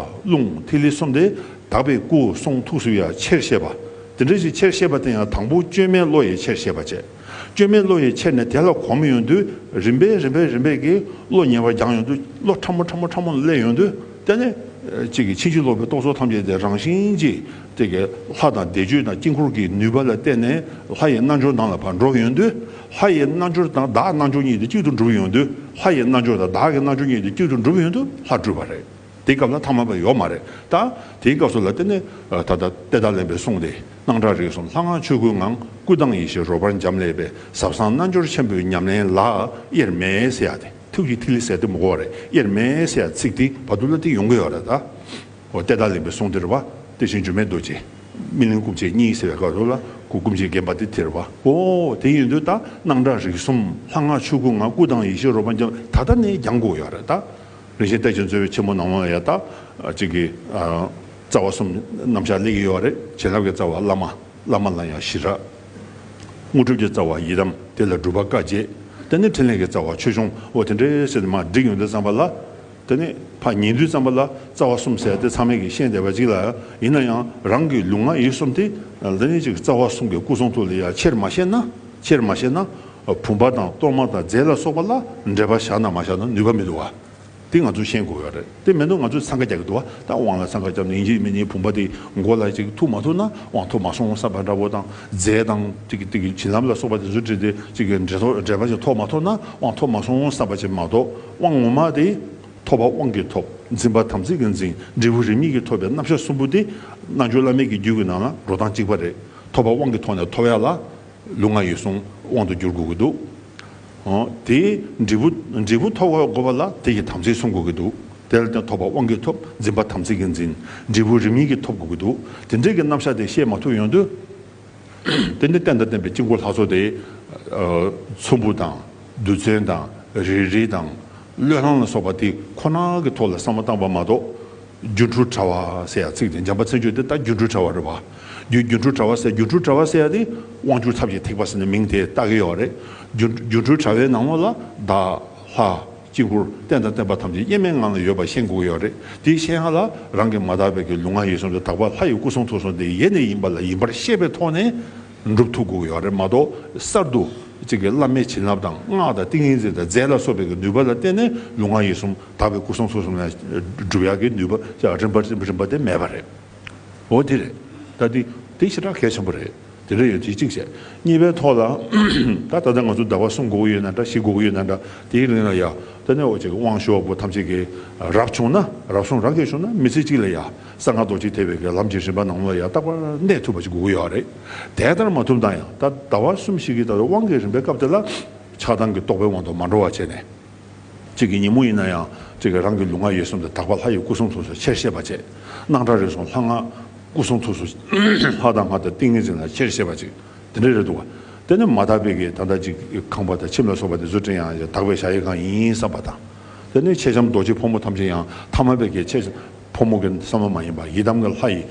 རླུང་ཐིག་ལེ་གསུམ་དེ་དག་པའི་སྐུ་གསུང་ཐུགས་སུ་ཡང་ཆེར་བཤད་པ། དེ་འདྲ་ཞིག་ཆེར་བཤད་པ་དེ་ཡང་དང་པོ་བཅོས་མའི་བློ་ཡིས་ཆེར་བཤད་པ་བྱས། བཅོས་མའི་བློ་ཡིས་ཆེར་ནས་དེ་ལ་གོམས་ཡོང་དུས་རིམ་པས་རིམ་པས་རིམ་པས་ཀྱི་བློ་ཉེ་བར་སྦྱངས་ཡོང་དུས་བློ་ཕྲ་མོ་ཕྲ་མོ་ཕྲ་མོ་ལ་སླེབས་ཡོང་དུས་དེ་ནས་གཅིག་གི་ཕྱིན་ཅི་ལོག་པའི་རྟོག་ཚོགས་ཐམས་ཅད་དེ་རང་བཞིན་གྱིས། དེ་གའི་ལྷ་དང་བཟླས་བརྗོད་དང་དཀྱིལ་འཁོར་གྱི་ནུས་པ་ལ་བརྟེན་ནས་ལྷ་ཡི་རྣལ་འབྱོར་ནང་ལ་ཕར་འགྲོ་ཡོང་དུས། ལྷ་ཡི་རྣལ་འབྱོར་དང་བདག་རྣལ་འབྱོར་གཉིས་དེ་གཅིག་ཏུ་འགྲུབ་ཡོང་དུས། ལྷ་ཡི་རྣལ་འབྱོར་དང་བདག་གི་རྣལ་འབྱོར་གཉིས་དེ་གཅིག་ཏུ་འགྲུབ་ཡོང་དུས་ལྷ་སྒྲུབ་པ་རེད། དེའི་སྐབས་ལ་ཐ་མལ་པ་ཡོད་མ་རེད། ད་དེའི་སྐབས་སུ་ལ་དེ་ནི་ད་ལྟ་གཏེར་བདག་གླིང་པའི་གསུང་དེ། སྣང་གྲགས་རིག་གསུམ་ལྷ་སྔགས་ཆོས་སྐུའི་ངང་། སྐུ་དང་ཡེ་ཤེས་རོལ་པར་འབྱམས་ཀླས་པའི། ཟབ་གསང་རྣལ་འབྱོར་ཆེན་པོའི་ཉམས་ལེན་ལ། དབྱེར་མེད་ཟེར་ཡ་དེ། ཐུགས་ཀྱི་ཐིག་ལེ་ཟེར་དེ་མི་གོ་བ་རེད། དབྱེར་མེད་ཟེར་ཡ་ཚིག་དེ་བར་དུ་ལ་དེ་ཡོང་གི་ཡོད་རེད་ད། འོ་གཏེར་བདག་གླིང་པའི་གསུང་དེ་རེད་བ། དེ་བཞིན་འགྱུར་མེད་རྡོ་རྗེ། སྨིན་གླིང་སྐུ་མཆེད་གཉིས་ཟེར་བའི་སྐབས་སུ་ལ་སྐུ་སྐུ་མཆེད་བརྒྱན་པ་དེ་དེ་རེད་བ། འོ་དེ་ཡིན་དུས་ད་སྣང་གྲགས་རིག་གསུམ་ལྷ་སྔགས་ཆོས་སྐུའི་ངང་། སྐུ་དང་ཡེ་ཤེས་རོལ་པར་འབྱམས། ད་ལྟ་ནས་སྦྱང་དགོས་ཡོད་རེད་ད། རིན་ཆེན་གཏེར་ཆེན་མཛོད་ཆེན་མོ་ནང་ལ་ཡ་ད། གཅིག་གི་རྩ་བ་གསུམ་རྣམ་གཞག་སླེབས་ཀྱི་ཡོད་རེད། བྱིན་རླབས་ཀྱི་རྩ་བ་བླ་མ། བླ་མ་ལ་ཡང་ཞི་རགས། དངོས་གྲུབ་ཀྱི་རྩ་བ་ཡི་དམ། དེ་ལ་སྒྲུབ་པ་བཀའ་བརྒྱད། དེ་ནས་འཕྲིན་ལས་ཀྱི་རྩ་བ་ཆོས་སྐྱོང་། འོ་དེ་འདྲའི་ཟེར་ནས་མར་བསྒྲིགས་ཡོང་དུས་ཙམ་པ་ལ། དེ་ནས་ཕར་ཉན་དུས་ཙམ་པ་ལ་རྩ་བ་གསུམ་ཟེར་དེ་ཚང་མས་ཀྱིས་ཤེས་བསྡད་པ་ཅིག་ལ། ཡིན་ན་ཡང་རང་གི་ལུས་ངག་ཡིད་གསུམ་དེ་དེ་ནས་ཅིག་རྩ་བ་གསུམ་གྱི་སྐུ་གསུང་ཐུགས་ལ་ཡ་ཆེར་མ་ཤེས་ན། ཆེར་མ་ཤེས་ན། བུམ་པ་དང་གཏོར་མ་དང་རྫས་ལ་སོགས་པ་ལ་འབྲེལ་བ་བཞག་ན་མ་བཞག་ན་ནུས་པ་མི་འདུག་བ། དེ་ང་ཚོས་ཤེས་དགོས་ཡོད་རེད། དེ་མིན་དུ་ང་ཚོས་འཚང་ཁ་རྒྱག་གི་འདུག་བ། ད་དབང་ལ་འཚང་ཁ་བརྒྱབ་ནས་ཡིན་གཅིག་མིན་གཉིས་བུམ་པ་དེ་མགོ་ལ་ཅིག་ཐུག་མ་ཐུབ་ན་དབང་ཐོབ་མ་སོང་བསམ་པ་འདྲ་བོ་དང་། རྫས་དང་ཅིག་གི་ཅིག་གི་བྱིན་རླབས་ལ་སོགས་པ་དེ་ཚོ་བྲིས་ཏེ་ཅིག་གི་འབྲེལ་ཐོག་འབྲེལ་བ་ཅིག་ཐོབ་མ་ཐུབ་ན་དབང་ཐོབ་མ་སོང་བསམ་པ་ཅིག་མ་གཏོགས། དབང་ངོ་མ་དེ་ཐོབ་པ་དབང་གིས་ཐོབ། འཛིན་པ་དམ་ཚིག་གིས་འཛིན། འབྲས་བུ་རིམ་གཉིས་ཀྱིས་ཐོབ་པའི་རྣམ་གཞག་གསུམ་པོ་དེ་རྣལ་འབྱོར་བླ་མེད་ཀྱི་རྒྱུད་ཀྱི་ནང་ལ་འགྲོ་སྟངས་གཅིག་པ་རེད། ཐོབ་པ་དབང་གི་ཐོག་ནས་ཐོབ་ཡ་ལ། ལུས་ངག་ཡིད་གསུམ་དབང་དུ་འགྱུར་དགོས་ཀྱི་འདུག་འོ། དེའི་འབྲས་བུ། འབྲས་བུ་ཐོབ་དགོས་པ་ལ་དེ་ཡི་དམ་ཚིག་སྲུང་དགོས་ཀྱི་འདུག་དེ་ལ་བརྟེན་ཐོབ་པ་དབང་གིས་ཐོབ། འཛིན་པ་དམ་ཚིག་གིས་འཛིན། འབྲས་བུ་རིམ་གཉིས་ཀྱིས་ཐོབ་དགོས་ཀྱི་འདུག་དེ་འདྲའི་གི་རྣམ་གཞག་དེ་ཤེས་མ་ཐུབ་ཡོང་དུས། དེ་ནི་རྟེན་དང་བརྟེན་པའི་དཀྱིལ་འཁོར་ལྷ་ཚོགས་དེ། ཨ། ཚོམ་བུ་དང་། རྡུལ་ཚོན་དང་། རིལ་རིལ་དང་། བློས་བསླང་ལ་སོགས་པ་དེ་ཁོ་ན་གི་ཐོག་ལ་བསམ་བློ་བཏང་བ་མ་གཏོགས། སྒྱུ་འཕྲུལ་དྲ་བ་ཟེར་ཡ་ཚིག་དེ་འཇམ་དཔལ་མཚན་བརྗོད་དེ་ད་སྒྱུ་འཕྲུལ་དྲ་བ་རེད་བ། སྒྱུ་སྒྱུ་འཕྲུལ་དྲ་བ་ཟེར། སྒྱུ་འཕྲུལ་དྲ་བ་ཟེར་ཡ་དེ་དབང་སྒྱུར་ཐབས་ཀྱི་ཐེག་པ་ཟེར་ནས་མིང་དེ་བཏགས་ཀྱི་ཡོད་རེད། སྒྱུ་སྒྱུ་འཕྲུལ་དྲ་བའི་ནང་ལོགས་ལ་བདག་ལྷ་དཀྱིལ་འཁོར་རྟེན་དང་བརྟེན་པ་ཐམས་ཅད་དབྱེར་མེད་ངང་ལ་ཡོད་པ་ཤེས་དགོས་ཀྱི་ཡོད་རེད། དེ་ཤེས་ཡ་ལ་རང་གི་མ་དག་པའི་གི་ལུས་ངག་ཡིད་གསུམ་དེ་དག་པ་ལྷ་ཡི་སྐུ་གསུང་ཐུགས་གསུམ་དེ་ཡེ་ནས་ཡིན་པ་ལ་ཡིན་པར་ཤེས་པའི་ཐོག་ནས་འགྲུབ་ཐུབ་དགོས་ཀྱི་ཡོད་རེད་མ་གཏོགས་གསར་དུ། གཅིག་གི་བླ་མའི་བྱིན་རླབས་དང་སྔགས་དང་ཏིང་ངེ་འཛིན་དང་རྫས་ལ་སོགས་པའི་གི་ནུས་པ་ལ་བརྟེན་ནས་ལུས་ངག་ཡིད་གསུམ་དག་པའི་སྐུ་གསུང་ཐུགས་གསུམ་ལ་སྒྲུབ་ཡག་གི་ནུས་པ་རིམ་པ་རིམ་པ་དེ་མེད་པ་རེད། འོ་དེ་རེད། ད་དེ་དེ་ཞེ་དྲག་གལ་ཆེན་པོ་རེད། དེ་འདྲ་ཡོད་དེ་གཅིག་བྱས། གཉིས་པའི་ཐོག་ལ་ད་ད་ལྟ་ང་ཚོ་ཟླ་བ་གསུམ་དགོས་ཀྱི་ཡོད་ན་འདྲ། བཞི་དགོས་ཀྱི་ཡོད་ན་འདྲ། དེའི་རིང་ལ་ཡ་ད་ནས་འོ་ཅིག་དབང་ཞུ་བ་པོ་ཐམས་ཅད་ཀྱིས་རབ་བྱུང་ན་རབ་བྱུང་རབ་རྒྱས་བྱུང་ན་མི་ཚེ་གཅིག་ལ་ཡ་གསང་སྔགས་རྡོ་རྗེ་ཐེག་པའི་གི་ལམ་གྱི་རིམ་པ་ནང་ལ་ཡ་རྟག་པར་གནས་ཐུབ་པ་ཅིག་དགོས་ཀྱི་ཡོད་རེད། དེ་ལྟར་མ་ཐུབ་ན་ཡང་ད་ཟླ་བ་གསུམ་བཞི་གི་ད་དབང་གི་རིམ་པའི་སྐབས་དེ་ལ་ཆགས་སྡང་གི་རྟོག་པའི་དབང་དུ་མ་འགྲོ་བ་བྱས་ནས། གཅིག་གི་ཉིན་མོ་ཡིན་ན་ཡང་གཅིག་གི་རང་གི་ལུས་ངག་ཡིད་གསུམ་དུ་དག་པ་ལྷ་ཡི་སྐུ་གསུང་ཐུགས་སུ་ཆེར་བཤད་པ་བྱས། སྣང་གྲགས་རེ་ཟུང་ལྷ་སྔགས་སྐུ་གསུང་ཐུགས་སུ་ལྷ་དང་སྔགས་དང་ཏིང་ངེ་འཛིན་ལ་ཆེར་བཤད་པ་ཅིག་དེ་འདྲ་རེད་འདུག་བ། དེ་ནི་མ་དག་པའི་གི་ད་ལྟ་ཅིག་ཁང་པ་དང་ཁྱིམ་ལ་སོགས་པ་དེ་ཚོ་སྤྲད་ཡང་དག་པའི་གཞལ་ཡས་ཁང་ཡིན་བསམ་པ་དང་། དེ་ནི་མཆེད་ལྕམ་རྡོ་རྗེ་ཕོ་མོ་ཐམས་ཅད་ཡང་ཐ་མལ་པའི་གི་མཆེད་ཕོ་མོ་གི་བསམ་བློ་མ་ཡིན་པ་ཡི་དམ་གྱི་ལྷ་ཡི་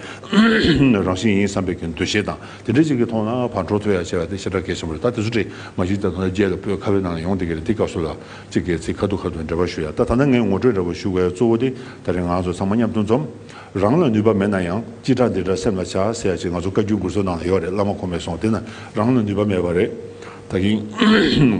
རང་བཞིན་ཡིན་བསམ་པའི་གི་འདུ་ཤེས་དང་དེ་འདྲ་ཅིག་གི་ཐོག་ན་ཕར་འགྲོ་ཐུབ་ཡ་བྱས་པ་དེ་ཞེ་དྲག་གལ་ཆེན་པོ་རེད། ད་དེ་ཚོ་བྲིས་མ་གཞི་ད་ཐོག་ན་རྗེས་ལ་པོད་ཁ་བའི་ནང་ལ་ཡོང་བསྡད་ཀྱི་རེད། དེ་སྐབས་སུ་ལ་གཅིག་གི་ཚིག་ཁ་ཐུག་ཁ་ཐུག་འགྲེལ་པ་ཞུ་ཡ། ད་ད་ལྟ་ངས་ངོ་སྤྲོད་འདྲ་པོ་ཞུ་དགོས་ཡ་གཙོ་བོ་དེ་ད་རེས་ང་ཚོ་ཚང་མ་མཉམ་དུ་འཛོམས། རང་ལ་ནུས་པ་མེད་ན་ཡང་ཅི་དྲག་འདི་འདྲ་སེམས་ལ་བྱ་ཟེར་ཡ་ཅིག་ང་ཚོ་བཀའ་བརྒྱུད་མགུར་མཚོ་ནང་ལ་ཡོད་རེད། བླ་མ་ཁོ་མོས་གསུངས་དེ་ན་རང་ལ་ནུས་པ་མེད་པ་རེད། ད་གིན་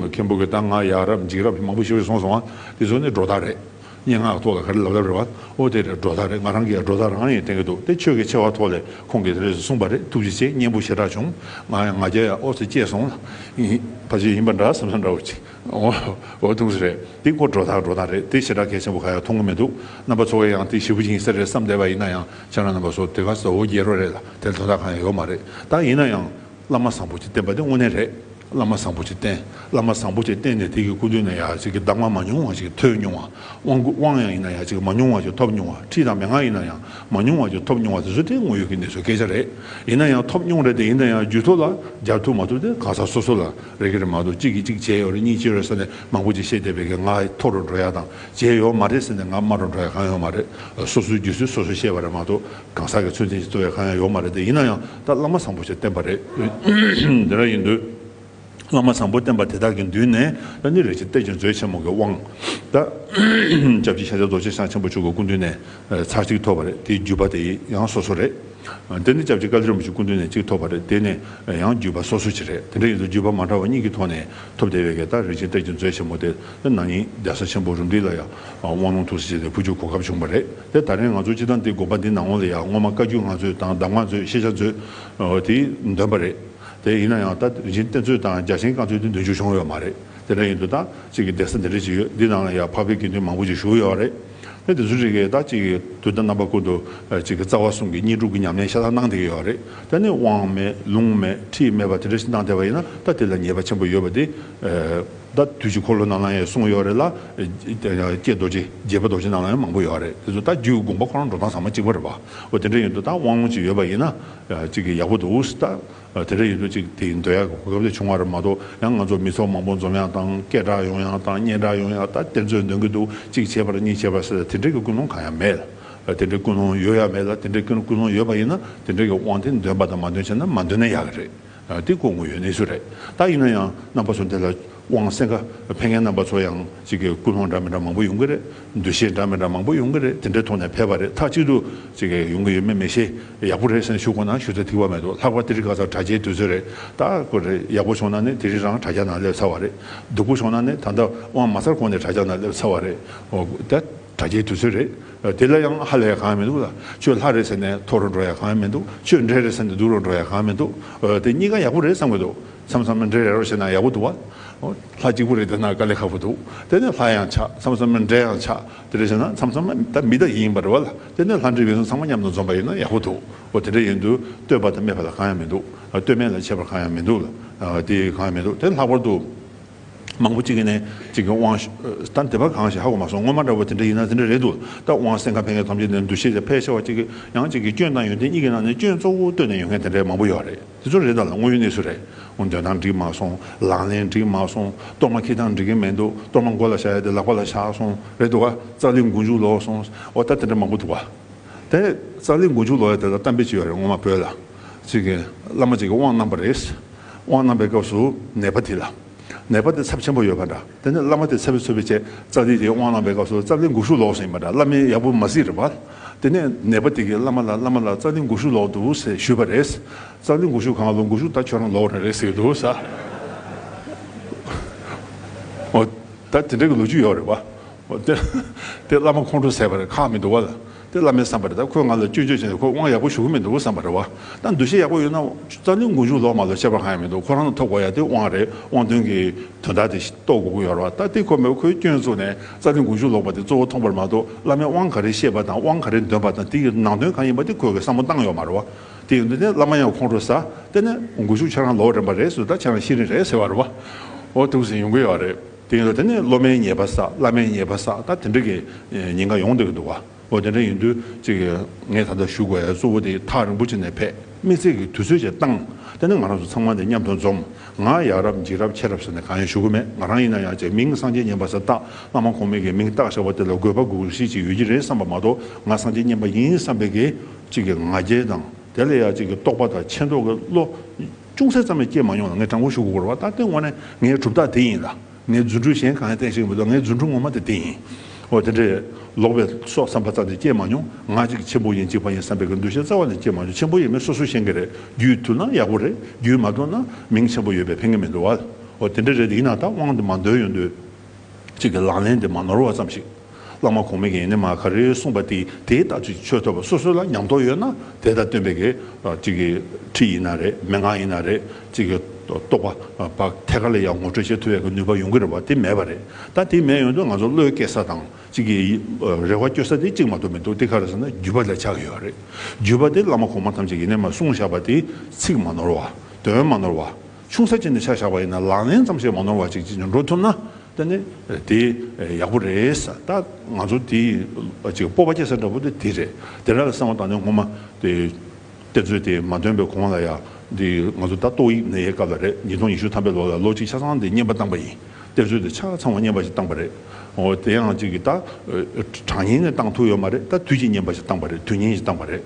མཁན་པོ་གི་ད་ང་ཡ་རབས་འཇིགས་རབས་མང་པོ་ཞིག་གསུངས་སོང་ང་། དེ་ཚོ་ནི་སྒྲོ་བཏགས་རེད། སྙན་ངག་ཐོག་ལ་ག་རེ་ལབ་ལབ་རེད་བ། ཨོ་དེ་རེད། སྒྲོ་བཏགས་རེད། ང་རང་གིས་ཡང་སྒྲོ་བཏགས་རང་ཡིན་བསྟན་གྱི་འདུག་དེ་ཆོས་ཀྱི་ཆེ་བ་ཐོག་ལས་ཁོང་གིས་དེ་རེས་གསུངས་པ་རེད། ཐུགས་རྗེ་ཆེ། སྙན་པོ་ཞེ་དྲག་བྱུང་། ང་ཡང་ང་རྒྱལ་ཡང་ཨོ་ཙི་སྐྱེས་སོང་ལ། ཕ་ཆོས་ཡིན་པ་འདྲ་བསམ་བསམ་འདྲ་བོ་ཅིག་ཨོ་ཨོ་ཐུགས་སུ་རེད། དེ་ཁོ་སྒྲོ་བཏགས་སྒྲོ་བཏགས་རེད། དེ་ཞེ་དྲག་གལ་ཆེན་པོ་ག་ཡང་མཐོང་གི་མི་འདུག་རྣམ་པ་ཚོ་གས་ཡང་དེ་ཞེ་པོ་ཅིག་ཡིན་ས་རེད་བསམ་བསྡད་པ་ཡིན་ན་ཡང་ཁྱེད་རང་རྣམ་པ་ཚོ་དེ་ག་ས་འོ་རྒྱལ་རོ་རེད་ལ་དེར་དོན་དག་གང་ཡང་ཡོད་མ་རེད། ད་ཡིན་ན་ཡང་། བླ་མ་བཟང་པོ་ཅིག་བསྟེན་པ་དེ་དངོས་གནས་རེད། བླ་མ་བཟང་པོ་ཅིག་བསྟེན། བླ་མ་བཟང་པོ་ཅིག་བསྟེན་ནས་དེ་གི་སྐུ་མདུན་ནས་ཡར་ཅིག་གི་གདམས་ངག་མ་མྱོང་བ་ཅིག་ཐོས་མྱོང་བ། དབང་གི་དབང་ཡང་ཡིན་ན་ཡང་ཅིག་མ་མྱོང་བ་ཅིག་ཐོབ་མྱོང་བ། ཁྲིད་དང་མན་ངག་ཡིན་ན་ཡང་མ་མྱོང་བ་ཅིག་ཐོབ་མྱོང་བ་དེ་ཚོ་དེ་དངོས་ཡོད་ཀྱི་གནས་ཚུལ་སྐད་ཆ་རེད། ཡིན་ན་ཡང་ཐོབ་མྱོང་རེད་དེ་ཡིན་ན་ཡང་རྒྱུད་ཐོག་ལ་སྦྱར་ཐུབ་མ་ཐུབ་དེ་གང་ཟག་སོ་སོ་ལ་རེ་གི་རེད་མ་གཏོགས་གཅིག་གིས་གཅིག་བྱས་ཡོད་རེད། གཉིས་བྱས་ཡོད་རེད་ཟེར་ནས་མང་པོ་ཅིག་བཤད་བསྡད་པའི་གི་ང་མཐོ་རུ་འགྲོ་ཡ་དང་བྱས་ཡོད་མ་རེད་ཟེར་ནས་ང་དམའ་རུ་འགྲོ་ཡ་གང་ཡོད་མ་རེད། སོ་སོའི་རྒྱུད་ཚོད་སོ་སོས་ཤེས་པ་རེད་མ་གཏོགས་གང་ཟག་གི་ཚོད་འཛིན་ཞིག་གཏོང་ཡ་གང་ཡང་ཡོད་མ་རེད་དེ། ཡིན་ན་ཡང་ད་བླ་མ་བཟང་པོ་ཞིག་བསྟེན་པ་རེད། དེ་འདྲ་ཡིན་དུས། བླ་མ་བཟང་པོ་བསྟེན་པ་དེ་དག་གི་མདུན་ནས་ད་ནི་རིན་ཆེན་གཏེར་གྱི་མཛོད་ཆེན་མོ་གི་དབང་། ད་སྐྱབས་རྗེ་ཤཱཀྱ་རྡོ་རྗེ་འཆང་ཆེན་པོ་མཆོག་གི་སྐུ་མདུན་ནས་ཚར་གཅིག་ཐོབ་པ་རེད། དེའི་བརྒྱུད་པ་དེ་ཡང་སོ་སོ་རེད། དེ་ནི་སྐྱབས་རྗེ་ཀ་ལི་རིན་པོ་ཆེ་སྐུ་མདུན་ནས་གཅིག་ཐོབ་པ་རེད། དེ་ནས་ཡང་བརྒྱུད་པ་སོ་སོ་ཅིག་རེད། དེ་འདྲ་ཡིན་དུས་བརྒྱུད་པ་མ་འདྲ་བ་གཉིས་ཀྱི་ཐོག་ནས་ཐོབ་བསྡད་པའི་གི་ད་རིན་ཆེན་གཏེར་གྱི་མཛོད་ཆེན་མོ་དེ་ན་ནིང་གདན་ས་ཆེན་པོ་རུམ་བཏེག་ལ་ཡང་དབང་ལུང་ཐུགས་སྲས་བཅས་ནས་ཕུལ་རྒྱུའི་གོ་སྐབས་བྱུང་བ་རེད། དེ་ད་རིང་ང་ཚོ་སྤྱིར་བཏང་དེ་དགོན་པ་འདི་ནང་ལོགས་ལ་ཡང་སྔོན་མ་བཀའ་བརྒྱུད་ང་ཚོས་དང་གདམས་ངག་མཛོད་ཤེས་བྱ་མཛོད་དེ་འདོན་པ་རེད། དེ་ཡིན་ན་ཡང་ད་རིན་ཆེན་གཏེར་མཛོད་དང་རྒྱ་ཆེན་བཀའ་མཛོད་དེ་འདོན་རྒྱུ་བྱུང་ཡོད་མ་རེད། དེ་འདྲ་ཡིན་དུས་ད་གཅིག་གི་གདན་ས་འདི་འདྲ་ཅིག་ཡོད། འདི་ནང་ལ་ཡང་འཕགས་པའི་དགེ་འདུན་མང་པོ་ཅིག་བཞུགས་ཡོད་རེད། དེ་དེ་ཚོ་རིགས་ཀྱིས་ད་གཅིག་གི་དུས་དང་རྣམ་པ་ཀུན་ཏུ་གཅིག་གི་རྩ་བ་གསུམ་གྱི་དངོས་གྲུབ་ཀྱི་ཉམས་ལེན་ཤ་སྟག་གནང་བསྡད་ཀྱི་ཡོད་རེད། ད་ནི་དབང་མེད་ལུང་མེད་ཁྲིད་མེད་པ་དེ་འདྲ་ཞིག་གནང་བསྡད་པ་ཡིན་ན་ད་དེ་ལ་ཉེས་པ་ཆེན་པོ་ཡོད་པ་དེ། ད་དུས་ཀྱི་འཁོར་ལོ་ནང་ལ་ཡང་གསུངས་ཡོད་རེད་ལ། ཀྱེ་རྡོ་རྗེ་རྗེ་དཔལ་རྡོ་རྗེ་ནང་ལ་ཡང་མང་པོ་ཡོད་རེད། དེ་ཚོ་ད་རྒྱུད་དགོངས་པ་ཁོ་རང་འགྲོ་སྟངས་ཚང་མ་གཅིག་པ་རེད་པ། འོ་དེ་འདྲ་ཡིན་དུས་ད་དབང་ལུང་ཅིག་ཡོད་པ་ཡིན་ན་གཅིག་གི་ཡག་པོ་འདུག་ད། དེ་འདྲ་ཡིན་དུས་གཅིག་དེ་འདོན་ཡག་གི་གོ་སྐབས་དེ་བྱུང་བ་རེད་མ་གཏོགས་ཡང་ང་ཚོ་མི་ཚོགས་མང་པོ་འཛོམས་ཡག་དང་སྐད་གྲགས་ཡོང་ཡག་དང་སྙན་གྲགས་ཡོང་ཡག་ད་གཏེར་མཛོད་འདོན་གྱི་འདུག་གཅིག་བྱས་པ་རེད་གཉིས་བྱས་པ་རེད་ཟེར་དེ་འདྲ་གི་ཀུན་སློང་གང་ཡང་མེད། དེ་འདྲའི་ཀུན་སློང་ཡོད་ཡ་མེད་ལ་དེ་འདྲའི་ཀུན་ཀུན་སློང་ཡོད་པ་ཡིན་ན་དེ་འདྲའི་གི་དབང་དེ་འདོན་པ་དང་མ་འདོན་བྱས་ན་མ་འདོན་ན་ཡག་གི་རེད། དེ་ཁོ་དངོས་ཡོད་གནས་ཚུལ་རེད། ད་ཡིན་ན་ཡང་རྣམ་པ་ཚོ་འདི་ལ་དབང་གསན་ཁ་ཕེབས་མཁན་རྣམ་པ་ཚོ་ཡང་གཅིག་གི་ཀུན་སློང་འདྲ་མི་འདྲ་མང་པོ་ཡོང་གི་རེད། འདུ་ཤེས་འདྲ་མི་འདྲ་མང་པོ་ཡོང་གི་རེད། དེ་འདྲའི་ཐོག་ནས་ཕེབས་པ་རེད། མཐའ་གཅིག་ཏུ་གཅིག་གི་ཡོང་གི་ཡོད་མེད་མི་ཤེས། ཡག་པོ་རེད་ཟེར་ནས་ཞུ་དགོས་ན་ཞུ་ས་ཐིག་པ་མེད་འདུག་ལྷག་པར་དེ་རིང་ཁ་སང་དྲ་རྒྱའི་དུས་ཚོད་རེད། ད་ཁོ་རེ་ཡག་པོ་བྱུང་ན་ནི་དེ་རིང་རང་དྲ་རྒྱ་ནང་སླེབས་ཚར་བ་རེད། སྡུག་པོ་བྱུང་ན་ནི་ད་ལྟ་དབང་མ་ཚར་གོང་ནས་དྲ་རྒྱ་ནང་སླེབས་ཚར་བ་རེད། འོ་ད། དྲ་རྒྱའི་དུས་ཚོད་རེད། དེ་ལ་ཡང་ཧ་ལས་ཡ་གང་ཡང་མི་འདུག་ལ། ཁྱོད་ལྷ་རེད་ཟེར་ནས་མཐོ་རུ་འགྲོ་ཡ་གང་ཡང་མི་འདུག་ཁྱོད་འདྲེ་རེད་ཟེར་ནས་སྡུག་རུ་འགྲོ་ཡ་གང་ཡང་མི་འདུག་དེ་གཉིས་ཀ་ཡག་པོ་རེད་བསམ་གི་འདུག་མཚམས་མཚམས་འདྲེ་རེད་རོ་བྱས་ན་ཡག་པོ་འདུག་བ། ལྷ་གཅིག་པུ་རེད་དེ་ན་དཀའ་ལས་ཁག་པོ་འདུག་དེ་ནས་ལྷ་ཡང་ཆགས། མཚམས་མཚམས་འདྲེ་ཡང་ཆགས། དེ་རེད་བྱས་ན་མཚམས་མཚམས་ད་མི་ད་ཡིན་པ་རེད་བ་ལ། དེ་ནས་ལྷ་འདྲེ་ཡོད་ན་ཚང་མ་མཉམ་དུ་འཛོམས་པ་ཡིན་ན་ཡག་པོ་འདུག་འོ་དེ་འདྲ་ཡིན་དུས་བསྟོད་པ་དང་སྨད་པ་ལ་གང་ཡང་མི་འདུག་བསྟོད་སྨད་ལ་ཆད་པ་གང་ཡང་མི་འདུག་ལ། དེ་གང་ཡང་མི་འདུག་དེ་ལྷག་པར་དུ། མང་པོ་གཅིག་གིས་ནས་གཅིག་གི་དབང་ཞུ་ད་འདི་པ་གང་ཞིག་ཧ་གོ་མ་སོང་། སྔོན་མ་འདྲ་བོ་དེ་འདྲ་ཡིན་ན་དེ་འདྲ་རེད་འདུག་ད་དབང་གསན་ཁ་ཕེབས་མཁན་ཐམས་ཅད་ནས་འདུ་ཤེས་དེ་ཕལ་ཆེ་བ་གཅིག་གིས་ཡང་གཅིག་གི་སྐྱོན་དང་ཡོན་ཏན་གཉིས་ཀྱི་ནང་ནས་སྐྱོན་གཙོ་བོ་བཏོན་ནས་ཡོང་མཁན་དེ་འདྲ་མང་པོ་ཡོད་རེད། དེ་ཚོ་རེད། ད་ལ་དངོས་ཡོད་གནས་ཚུལ་རེད། འོ་འདོན་སྟངས་འགྲིག་མ་སོང་། ལག་ལེན་འགྲིག་མ་སོང་། གཏོར་མ་འཁྱེར་སྟངས་འགྲིག་གི་མི་འདུག་གཏོར་མ་མགོ་ལ་བཞག་ཡ་དེ་ལག་པ་ལ་བཞག་སོང་རེད་འདུག་ག་ཙཀ་ལི་མགོ་མཇུག་ལོག་སོང་། འོ་ད་དེ་འདྲ་མང་པོ་འདུག་ག་དེ་ཙཀ་ལི་མགོ་མཇུག་ལོག་ཡ་དེ་ལ་གཏམ་དཔེ་ཅིག་ཡོད་རེད། སྔོན་མ་བོད་ལ་གཅིག་གི་བླ་མ་གཅིག་གིས་དབང་གནང་པ་རེད། དབང་གནང་པའི་སྐབས་སུ་ནད་པ་དེ་ལ། ནད་པ་དེ་ཚབས་ཆེན་པོ་ཡོད་པ་འདྲ། དེ་ནས་བླ་མ་དེ་ཚབ་ཚུབ་པའི་ཆེད་ཙཀ་ལི་དེའི་དབང་གནང་པའི་སྐབས་སུ་ཙཀ་ལི་མགོ་ཤུ་ལོག་སོང་ཡིན་པ་འདྲ། བླ་མས་ཡག་པོ་མ་གཟིགས་རེད་པ། དེ་ནས་ནད་པ་དེ་གིས་བླ་མ་ལ་བླ་མ་ལགས་ཙཀ་ལི་མགོ་ཤུ་ལོག་འདུག་ཟེར་ཞུས་པ་རེད། ཙཀ་ལི་མགོ་ཤུ་གང་ལོག་མགོ་ཤུ་ད་ཁྱོད་རང་ལོག་རེད་ཟེར་གྱི་འདུག་ས། ད་དེ་འདྲ་གི་ལོ་རྒྱུས་ཡོད་རེད་བ། འོ་དེ་དེ་བླ་མ་ཁོང་ཁྲོ་ཟ་བ་རེད། ཁག་མི་འདུག་བ་ལ། དེ་བླ་མའི་བསམ་པ་རེད། ད་ཁོས་ང་ལ་སྐྱོན་བརྗོད་བྱས་ནས་ཁོ་དབང་ཡག་པོ་ཞུ་གི་མི་འདུག་བསམ་པ་རེད་བ། ད་འདུ་ཤེས་ཡག་པོ་ཡོད་ན་རྩ་ལས་དགུང་ཞུགས་ལོག་མ་ལོག་ཁྱད་པར་གང་ཡང་མི་འདུག་ཁོ་རང་ལ་ཐོབ་དགོས་ཡ་དེ་དབང་རེད། དབང་དོན་གྱི་དོན་དག་དེ་རྟོགས་དགོས་ཀྱི་ཡོད་རེད་བ། ད་དེ་ཁོ་མེད་ཁོའི་སྐྱོན་བཙུགས་ནས་རྩ་ལས་དགུང་ཞུགས་ལོག་པ་དེ་གཙོ་བོ་མཐོང་བར་མ་གཏོགས། བླ་མའི་དབང་ག་རེ་བཤད་པ་དང་དབང་ག་རེ་འདོན་པ་དང་དེ་ཡི་ནང་དོན་གང་ཡིན་པ་དེ་ཁོས་གི་བསམ་བློ་བཏང་ཡོད་མ་རེད་བ། དེ་ཡིན་དུས་ནས་བླ་མ་ཡང་ཁོང་ཁྲོ་ཟ། དེ་ནས་དགུང་ཞུགས་ཁྱེད་རང་ལོག་རན་པ་རེད་ཟེར། ད་ཁྱེད་རང་ཤེས་རིག་རེད་ཟེར་བ་རེད་བ། འོ་དེ་འདྲ་ཟེར་ཡོང་གི་ཡོད་རེད། དེ་ཡིན་དུས་དེ་ནས་སློབ་མའི་ཉེས་པ་བསགས། བླ་མའི་ཉེས་པ་བསགས། ད་དེ་འདྲ་གི་ཉེན་ཁ་ཡོང་བསྡད་ཀྱི་འདུག་བ། འོ་དེ་འདྲ་ཡིན་དུས་ཅིག་ངས་ད་ལྟ་ཞུ་དགོས་ཡ་གཙོ་བོ་དེ་ཐག་རིང་པོ་བྱས་ནས་ཕེབས། དམིགས་བསལ་གྱི་དུས་ཚོད་ཅིག་བཏང་། དེ་ནས་ང་རང་ཚོ་ཚང་མ་དེ་མཉམ་དུ་འཛོམས། ང་ཡ་རབས་འཇིགས་རབས་ཆེ་རབས་ཟེར་ནས་གང་ཡང་ཞུ་གི་མེད། ང་རང་ཡིན་ན་ཡང་ཅིག་མིང་སངས་རྒྱས་མཉན་པ་ཟེར་བཏགས། བླ་མ་གོང་མའི་གི་མིང་བཏགས་བཞག་པ་དེ་ལ་དགོས་པ་དགོས་ཤེས་ཅིག་ཡོད་ཀྱི་རེད་བསམ་པ་མ་གཏོགས། ང་སངས་རྒྱས་མཉན་པ་ཡིན་བསམ་པའི་གི་ཅིག་གི་ང་རྒྱལ་དང་། དེ་ལ་ཡང་ཅིག་གི་རྟོགས་པ་དང་མཁྱེན་རྟོགས་ཀྱི་བློ་ཅུང་ཟད་ཙམ་ཡང་སྐྱེས་མ་མྱོང་ལ། ངས་དྲང་པོ་ཞུ་དགོས་ཀྱི་རེད་བ། ད་དེ་དངོས་གནས་ངའི་གྲུབ་རྟགས་དེ་ཡིན་ལ། ངས་རྫུ་འཕྲུལ་གཞན་གང་ཡང་བསྟན་ཤེས་ཀྱི་མི་འདུག་ངའི་རྫུ་འཕྲུལ་ངོ་མ་དེ་དེ་ཡིན། འོ་དེ་འདྲས་ལོག་པའི་སོགས་བསམ་པ་རྩ་ནས་སྐྱེས་མ་མྱོང་། ང་ཅིག་ཆེན་པོ་ཡིན་གཅིག་པ་ཡིན་བསམ་པའི་གི་འདུ་ཤེས་རྩ་བ་ནས་སྐྱེས་མ་མྱོང་། ཆེན་པོ་ཡིན་མིན་སོ་སོས་ཤེས་ཀྱི་རེད། རྒྱུད་མཐུན་ན་ཡག་པོ་རེད། རྒྱུད་མ་མཐུན་ན་མིང་ཆེན་པོ་ཡོད་པས་ཕན་གྱི་མི་འདུག་བ། འོ་དེ་འདྲས་རེད། ཡིན་ན་ད་དབང་དེ་མ་འདོད་ཡོང་དུས་ཅིག་གི་ལག་ལེན་དེ་མ་ནོར་བ་ཙམ་ཞིག་བླ་མ་གོང་མའི་གི་ཡིན་ནའི་མ་ག་རེ་གསུངས་པ་དེ་དེའི་ལྟ་ཚུལ་ཆོས་ཐོབ་པ། སོ་སོ་ལ་ཉམས་རྟོགས་ཡོད་ན་དེ་དང་བསྟུན་པའི་གི་ཅིག་གི་ཁྲིད་ཡིན་ན་རེད། མན་ངག་ཡིན་ན་རེད། ཅིག་གི་རྟོགས་པ་ཕར་ཐད་ཀར་ལ་ཡང་ངོ་སྤྲོད་བྱེད་ཐུབ་ཡག་གི་ནུས་པ་ཡོང་གི་རེད་བ། དེ་མེད་པ་རེད། ད་དེ་མེད་ཡོང་དུས་ང་ཚོ་བློས་སྐྱེ་ས་དང་ཅིག་གི་རེ་བ་བཅོལ་ས་དེ་གཅིག་མ་གཏོགས་མི་འདུག་དེ་ག་རེ་ཟེར་ན་བརྒྱུད་པ་ལ་ཆགས་ཡོད་རེད། བརྒྱུད་པ་དེ་བླ་མ་གོང་མ་ཐམས་ཅད་ཀྱིས་ཡིན་ནའི་མ་གསུངས་བཞག་པ་དེ་ཚིག་མ་ནོར་བ། དོན་མ་ནོར་བ། ཆུང་ས་ཅིག་ནས་ཆ་བཞག་པ་ཡིན་ན་ལག་ལེན་ཙམ་ཞིག་མ་ནོར་བ་ཅིག་ཅིག་འགྲོ་ཐུབ་ན། དེ་ནི་དེ་ཡག་པོ་རེད་ཟེར། ད་ང་ཚོ་དེ་ཅིག་སྤོབས་པ་སྐྱེ་ས་འདྲ་པོ་དེ་དེ་རེད། དེ་འདྲ་ལ་བསམ་བློ་བཏང་ནས་སྔོན་མ་དེ་གཏེར་མཛོད་དེ་མ་ཐོན་པའི་གོང་ལ་ཡ། འདི་ང་ཚོ་ད་ཏོག་དབྱིབས་ནད་ཡག་སྐབས་ལ་རེད། ཉིས་སྟོང་ཉི་ཤུ་ཐམ་པའི་ལོ་ལ་ལོ་གཅིག་ཆ་ཚང་དེ་བསྙེན་པ་བཏང་པ་ཡིན། གཏེར་མཛོད་དེ་ཆ་ཚང་བ་བསྙེན་པ་ཞིག་བཏང་པ་རེད། འོ་དེ་ཡང་ཅིག་གི་ད་གྲངས་བསྙེན་ནས་བཏང་ཐུབ་ཡོད་མ་རེད། ད་དུས་ཀྱི་བསྙེན་པ་ཞིག་བཏང་པ་རེད། དུས་བསྙེན་ཞིག་བཏང་པ་རེད།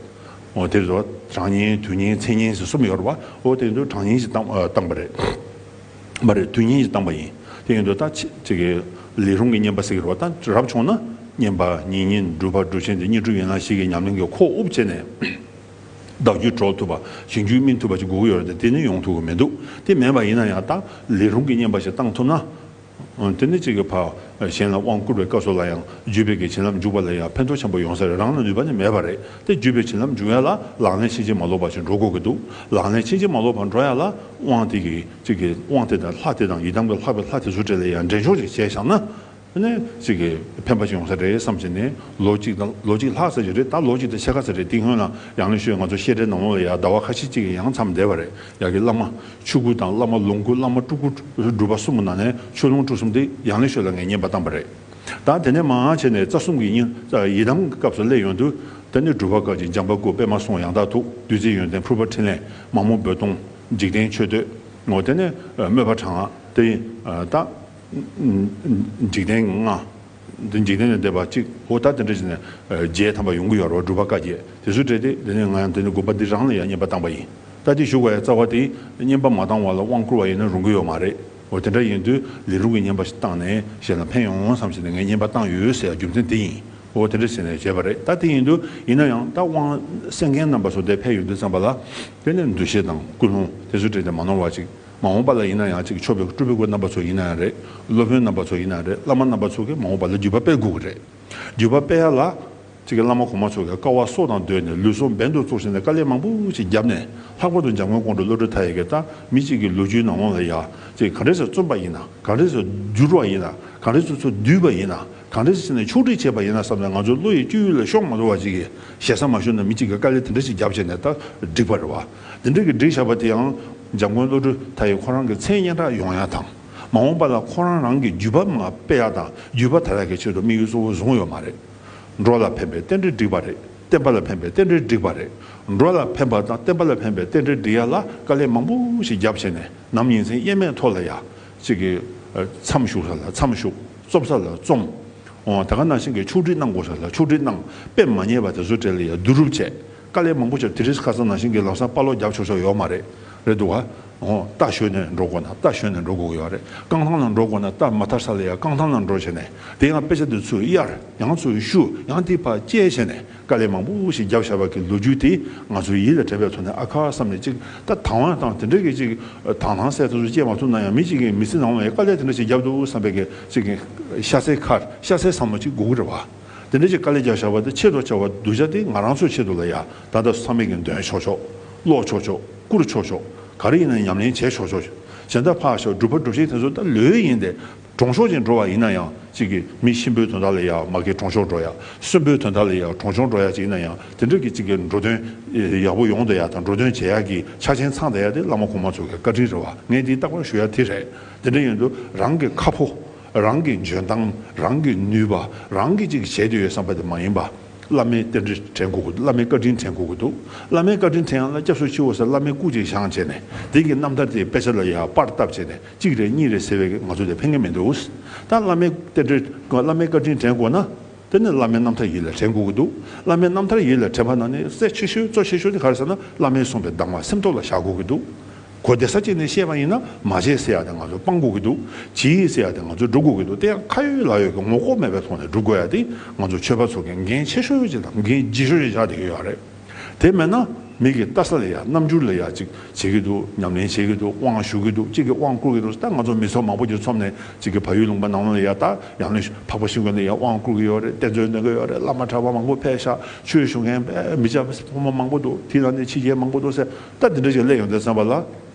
འོ་དེ་རེད། གྲངས་བསྙེན་དུས་བསྙེན་མཚན་བསྙེན་ཟེར་གསུམ་ཡོད་རེད་བ། འོ་དེ་ཡིན་དུས་གྲངས་བསྙེན་ཞིག་བཏང་བཏང་པ་རེད། མ་རེད། དུས་བསྙེན་ཞིག་བཏང་པ་ཡིན། དེ་ཡིན་དུས་ད་ཅི་ཅིག་གི་ལས་རུང་གི་བསྙེན་པ་ཟེར་གི་རེད་བ། ད་རབ་བྱུང་ན་བསྙེན་པ་ཉིན་བསྙེན་སྒྲུབ་པ་སྒྲུབ་ཆེན་དེ་བསྙེན་སྒྲུབ་ཡན་ལག་བཞི་གི་ཉམས་ལེན་གྱི་ཁོག་དབུབ་བྱས་ནས། བདག་རྒྱུད་གྲོལ་ཐུབ་པ། གཞན་རྒྱུད་སྨིན་ཐུབ་པ་ཅིག་དགོས་ཀྱི་ཡོད་རེད་དེ། དེ་ནི་ཡོང་ཐུབ་ཀྱི་མི་འདུག་དེ་མེད་པ་ཡིན་ན་ཡང་ད་ལས་རུང་གི་བསྙེན་པ་ཞིག་བཏང་ཐུབ་ན། དེ་ནི་གཅིག་གི་ཕར་གཞན་ལ་དབང་བསྐུར་བའི་སྐབས་སུ་ལ་ཡང་བརྒྱུད་པའི་གི་བྱིན་རླབས་འཇུག་པ་ལ་ཡང་ཕན་ཐོགས་ཆེན་པོ་ཡོང་ས་རེད། རང་ལ་ནུས་པ་ནི་མེད་པ་རེད། དེ་བརྒྱུད་པའི་བྱིན་རླབས་འཇུག་ཡ་ལ་ལག་ལེན་ཕྱིན་ཅི་མ་ལོག་པ་ཞིག་འགྲོ་དགོས་ཀྱི་འདུག་ལག་ལེན་ཕྱིན་ཅི་མ་ལོག་པར་འགྲོ་ཡ་ལ་དབང་དེ་གི་གཅིག་གི་དབང་དེ་དང་ལྷ་དེ་དང་ཡི་དམ་གྱི་ལྷ་པའི་ལྷ་དེ་ཚོ་གྲས་ལ་ཡང་འདྲེན་འཇོག་ཅིག་བྱས་བཞག་ན། དེ་ནས་ཅིག་གི་ཕན་པ་ཅིག་ཡོང་ས་རེད་བསམ་བྱས་ནས་ལོ་གཅིག་དང་ལོ་གཅིག་ལྷག་ཙམ་ཅིག་རེད། ད་ལོ་གཅིག་དང་ཕྱེད་ཀ་ཙམ་རེད། དེ་སྔོན་ལ་ཡང་ལེ་ཤོད་ང་ཚོ་བཤད་གྲྭའི་ནང་ལོགས་ལ་ཡ་ཟླ་བ་ཁ་ཤས་ཅིག་གི་ཡང་མཚམས་བསྡད་པ་རེད། ཡ་གི་བླ་མ་ཆོས་སྐུ་དང་བླ་མ་ལོངས་སྐུ་བླ་མ་སྤྲུལ་སྐུ་སྒྲུབ་པ་གསུམ་གྱི་ནང་ནས་ཆོས་ལུང་སྤྲུལ་གསུམ་དེ་ཡང་ལེ་ཤོད་ལ་ངས་བསྙེན་པ་བཏང་པ་རེད། ད་དེ་ནས་མར་བྱས་ནས་རྩ་གསུམ་གྱི་ཡི་ཡི་དམ་གྱི་སྐབས་སུ་སླེབས་ཡོང་དུས། དེ་ནས་སྒྲུབ་པ་བཀའ་བརྒྱད། འཇམ་དཔལ་སྐུ། པདྨ་གསུང་། ཡང་དག་ཐུགས། བདུད་རྩི་ཡོན་ཏན། ཕུར་པ་ཕྲིན་ལས། མ་རྨོས་རྦོད་གཏོང་། འཇིག་རྟེན་མཆོད་བསྟོད། འོ་དེ་ནས་དམོད་པ་དྲག་སྔགས་དེ་ད། འཇིག་རྟེན་ལྔ། འདི་འཇིག་རྟེན་ལས་འདས་པ་གཅིག་འོ་ད་དེ་འདྲ་བྱས་ནས་བརྒྱད་ཐམ་པ་ཡོང་གི་ཡོད་རེད། སྒྲུབ་པ་བཀའ་བརྒྱད་དེ་ཚོའི་གྲས་དེ། དེ་ནས་ང་ཡང་དེ་ནས་དགོན་པ་འདི་རང་ལ་ཡང་བསྙེན་པ་བཏང་པ་ཡིན། ད་དེ་ཞུ་དགོས་ཡ་རྩ་བ་དེ་བསྙེན་པ་མ་བཏང་བ་ལ་དབང་བསྐུར་བ་ཡིན་ན་རུང་གི་ཡོད་མ་རེད། འོ་དེ་འདྲ་ཡིན་དུས་ལས་རུང་གི་བསྙེན་པ་ཞིག་བཏང་ནས་གཞན་ལ་ཕན་ཡོང་བསམ་བྱས་ནས་ངས་བསྙེན་པ་བཏང་ཡོད་ཟེར་ཡ་རྒྱུ་མཚན་དེ་ཡིན། འོ་དེ་འདྲ་བྱས་ནས་བྱས་པ་རེད། ད་དེ་ཡིན་དུས་ཡིན་ན་ཡང་ད་དབང་གསན་མཁན་རྣམ་པ་ཚོ་དེ་ཕེབས་ཡོང་དུས་ཙམ་པ་ལ། དེ་ནས་འདུ་ཤེས་དང་ཀུན་སློང་དེ་ཚོའི་གྲས་དེ་མ་ནོར་བ་ཅིག་མ་འོངས་པ་ལ་ཡིན་ན་ཡང་ཅིག་མཆོད་པའི་སྤྲུལ་པའི་སྐུ་རྣམ་པ་ཚོ་ཡིན་ན་ཡང་རེད། སློབ་དཔོན་རྣམ་པ་ཚོ་ཡིན་ན་རེད། བླ་མ་རྣམ་པ་ཚོ་གིས་མ་འོངས་པ་ལ་བརྒྱུད་པ་སྤེལ་དགོས་ཀྱི་རེད། བརྒྱུད་པ་སྤེལ་ཡ་ལ། ཅིག་གི་བླ་མ་གོང་མ་ཚོ་གིས་དཀའ་བ་སྲོག་དང་བསྡོས་ནས་ལུས་སྲོག་འབེན་དུ་བཙུགས་བྱས་ནས་དཀའ་ལས་མང་པོ་ཞིག་བརྒྱབ་ནས། ལྷག་པར་དུ་འཇམ་མགོན་ཀོང་སྤྲུལ་བློ་གྲོས་མཐའ་ཡས་ཀྱིས་ད་མི་གཅིག་གི་ལོ་རྒྱུས་ནང་ལོགས་ལ་ཡ། ཅིག་ག་འདྲས་སེ་རྩོམ་པ་ཡིན་ན། ག་འདྲས་སེ་བསྒྱུར་བ་ཡིན་ན། ག་འདྲས་སེ་སོ་སོ་བསྡུས་པ་ཡིན་ན། ག་འདྲས་སེ་བྱས་ནས་ཕྱོགས་སྒྲིག་བྱས་པ་ཡིན་ན་བསམ་ནས་ང་ཚོའི་བློ་ཡི་སྤྱོད་ཡུལ་ལ་ཤོང་མ་ཐུབ་པ་ཅིག་གི་ཞེ་ས་མ་ཞུ་ན་མི་གཅིག་གིས་དཀའ་ལས་དེ་འདྲ་ཞིག་བརྒྱབ་བྱས་ནས་ད་བསྒྲིགས་པ་རེད་བ། དེ་འདྲ་གི་བསྒྲིགས་བཞག་པ་དེ་ཡང་འཇམ་མགོན་བློ་གྲོས་མཐའ་ཡས་ཁོ་རང་གི་མཚན་སྙན་གྲགས་ཡོང་ཡ་དང་། མ་འོངས་པ་ལ་ཁོ་རང་རང་གི་བརྒྱུད་པ་མར་སྤེལ་ཡ་དང་བརྒྱུད་པ་དར་ཡ་གི་ཆེད་དུ་དམིགས་ཡུལ་གཙོ་བོ་བཟུང་ཡོད་མ་རེད། འགྲོ་ལ་ཕན་པའི་རྟེན་འབྲེལ་བསྒྲིགས་པ་རེད། བསྟན་པ་ལ་ཕན་པའི་རྟེན་འབྲེལ་བསྒྲིགས་པ་རེད། འགྲོ་ལ་ཕན་པ་དང་བསྟན་པ་ལ་ཕན་པའི་རྟེན་འབྲེལ་སྒྲིག་ཡ་ལ་དཀའ་ལས་མང་པོ་ཞིག་བརྒྱབ་བྱས་ནས་ནམ་ཉིན་མཚན་དབྱེར་མེད་ཐོག་ལ་ཡ། གཅིག་གི་མཚམས་བཞུགས་ས་ལ་མཚམས་བཞུགས། རྩོམ་ས་ལ་རྩོམ། འོ་ད་ག་ནང་བཞིན་གྱི་ཕྱོགས་སྒྲིག་གནང་དགོས་ས་ལ་ཕྱོགས་སྒྲིག་གནང་། དཔེ་མ་ཉེས་པ་དེ་ཚོ་གྲས་ལ་ཡ་བསྡུ་རུབ་བྱས། དཀའ་ལས་མང་པོ་བརྒྱབ། དེ་རིང་ཁ་སང་ནང་བཞིན་གྱི་ལམ་སང་དཔའ་ལོག་བརྒྱབ་ཆོག་ཆོག་ཡོད་མ་རེད། རེད་འདུག་ག་འོ། རྟ་ཞོན་ནས་འགྲོ་དགོས་ན་རྟ་ཞོན་ནས་འགྲོ་དགོས་ཀྱི་ཡོད་རེད། རྐང་ཐང་ལ་འགྲོ་དགོས་ན་རྟ་མ་ཐར་ས་ལ་ཡ་རྐང་ཐང་ལ་འགྲོ་བྱས་ནས། དེ་ཡང་དཔེ་ཆ་དེ་ཚུར་གཡར། ཡང་ཚུར་བཤུ། ཡང་དེ་ཕར་བཅད་བྱས་ནས། དཀའ་ལས་མང་པོ་ཞིག་བརྒྱབ་བཞག་པ་གི་ལོ་རྒྱུས་དེ་ང་ཚོའི་ཡིད་ལ་དྲན་པའི་ཐོག་ནས། ཨ་ཁ་བསམ་ནས། ཅིག་ད་དང་བ་དང་དེ་འདྲ་གི་ཅིག་དང་ཐང་སེ་དེ་ཚོ་བཅད་མ་ཐུབ་ན་ཡང་། མི་གཅིག་གིས་མི་ཚེ་ནང་ལ་དཀའ་ལས་དེ་འདྲ་ཞིག་བརྒྱབ་འདུག་བསམ་པའི་གི་ཅིག་གི་ཤ་ཚའི་ཁར་ཤ་ཚའི་བསམ་བློ་ཅིག་དགོས་ཀྱི་རེད་བ། དེ་འདྲ་ཅིག་དཀའ་ལས་བརྒྱབ་བཞག་པ་དེ་ཆེད་དུ་བྱ་བ་སྡུག་ཅག་དེ་ང་རང་ཚོའི་ཆེད་དུ་ལ་ཡ། ད་ལྟ་ཚང་མས་ཀྱི་འདོན་ཆོག་ཆོག་ཀློག་ཆོག་ཆོག་བསྐུར་ཆོག་ཆོག་ག་རེ་ཡིན་ན་ཉམས་ལེན་བྱས་ཆོག་ཆོག་གཞན་དག་ཕར་ཞོག་སྒྲུབ་པ་སྒྲུབ་བྱེད་དེ་ཚོ་ད་ལོས་ཡིན་ཏེ། གྲོང་ཆོག་ཅིག་འགྲོ་བ་ཡིན་ན་ཡང་། གཅིག་གིས་མི་གཤིན་པོའི་དོན་དག་ལ་ཡ་མ་གི་གྲོང་ཆོག་འགྲོ་ཡ། གསོན་པོའི་དོན་དག་ལ་ཡ་གྲོང་ཆོག་འགྲོ་ཡ་ཅིག་ཡིན་ན་ཡང་། དེ་འདྲ་གི་གཅིག་གི་འགྲོ་དོན་ཡག་པོ་ཡོང་བསྡད་ཡ་དང་། འགྲོ་དོན་བྱེད་ཡ་གི་ཆ་རྐྱེན་ཚང་བསྡད་ཡ་དེ་བླ་མ་གོང་མ་ཚོ་གི་བཀའ་དྲིན་རེད་བ། ངས་འདི་རྟག་པར་ཞུ་ཡ་དེ་རེད། དེ་འདྲ་ཡིན་དུས་རང་གི་ཁ་ཕོ། རང་གི་འཇོན་ཐང་། རང་གི་ནུས་པ། རང་གིས་ཅིག་བྱེད་འདོད་ཡོད་བསམ་པ་དེ་མ་ཡིན་པ། བླ་མའི་རྟེན་འབྲེལ་དྲན་དགོས་ཀྱི་འདུག་བླ་མའི་བཀའ་དྲིན་དྲན་དགོས་ཀྱི་འདུག་བླ་མའི་བཀའ་དྲིན་དྲན་ཡག་ལ་སྐྱབས་སུ་མཆིའོ་ཟེར། བླ་མའི་སྐུ་ཅིག་བཞེངས་བྱས་ནས། དེ་གི་རྣམ་ཐར་དེ་དཔེ་ཆ་ལ་ཡ་པར་བཏབ་བྱས་ནས། གཅིག་རེ་གཉིས་རེ་ཟེར་བས་ང་ཚོ་དེ་ཕན་གྱི་མི་འདུག་ད་བླ་མའི་རྟེན་འབྲེལ། བླ་མའི་བཀའ་དྲིན་དྲན་དགོས་ན། དེ་ནི་བླ་མའི་རྣམ་ཐར་ཡིད་ལ་དྲན་དགོས་ཀྱི་འདུག་བླ་མའི་རྣམ་ཐར་ཡིད་ལ་དྲན་པ་ན་ནི། གལ་ཆེ་ཤོས་གཙོ་ཆེ་ཤོས་དེ་ག་རེ་ཟེར་ན། བླ་མས་གསུངས་པའི་གདམས་ངག་སེམས་ཐོག་ལ་བཞག་དགོས་ཀྱི་འདུག་གོ་བདེ་ས་ཅིག་ནས་བཤད་པ་ཡིན་ན། མ་བྱེད་ཟེར་ཡ་དེ་ང་ཚོ་སྤང་དགོས་ཀྱི་འདུག་བྱེད་ཟེར་ཡ་དེ་ང་ཚོས་སྒྲུབ་དགོས་ཀྱི་འདུག་དེ་ཡང་ཁ་ཡོད་ལག་ཡོད་ཀྱི་ངོ་ལྐོག་མེད་པའི་ཐོག་ནས་སྒྲུབ་དགོས་ཡ་དེ། ང་ཚོ་ཆོས་པ་ཚོ་གི་འགན་ཆེ་ཤོས་ཅིག་དང་འགན་ལྗིད་ཤོས་ཅིག་ཆགས་བསྡད་ཀྱི་ཡོད་རེད། དེ་མེད་ན་མི་གིས་ལྟ་ས་ལ་ཡ་རྣམ་འགྱུར་ལ་ཡ་ཅིག་བྱེད་ཀྱི་འདུག་ཉམས་ལེན་བྱེད་ཀྱི་འདུག་དབང་ཞུ་གི་འདུག་གཅིག་གིས་དབང་བསྐུར་གྱི་འདུག་ད་ང་ཚོ་མི་ཚོགས་མང་པོ་ཅིག་འཛོམས་ནས། གཅིག་གིས་བལ་ཡུལ་ལུང་པ་ནང་ལ་ཡ། ད་ཡང་ན་འཕགས་པ་ཤིང་ཀུན་ལ་ཡ་དབང་བསྐུར་གྱི་ཡོད་རེད། གཏེར་མཛོད་འདོན་གྱི་ཡོད་རེད། བླ་མ་གྲྭ་པ་མང་པོ་ཕེབས་ཤག་ཆོས་ཞུ་མཁན་དཔེ་མི་སྐྱ་ཕོ་མོ་མང་པོ་འདུག་དེ་ནང་ནས་ཕྱི་རྒྱལ་མང་པོ་འདུག་ཟེར། ད་འདི་འདྲ་ཞིག་སླེབས་ཡོང་དུས་ཙམ་པ་ལ།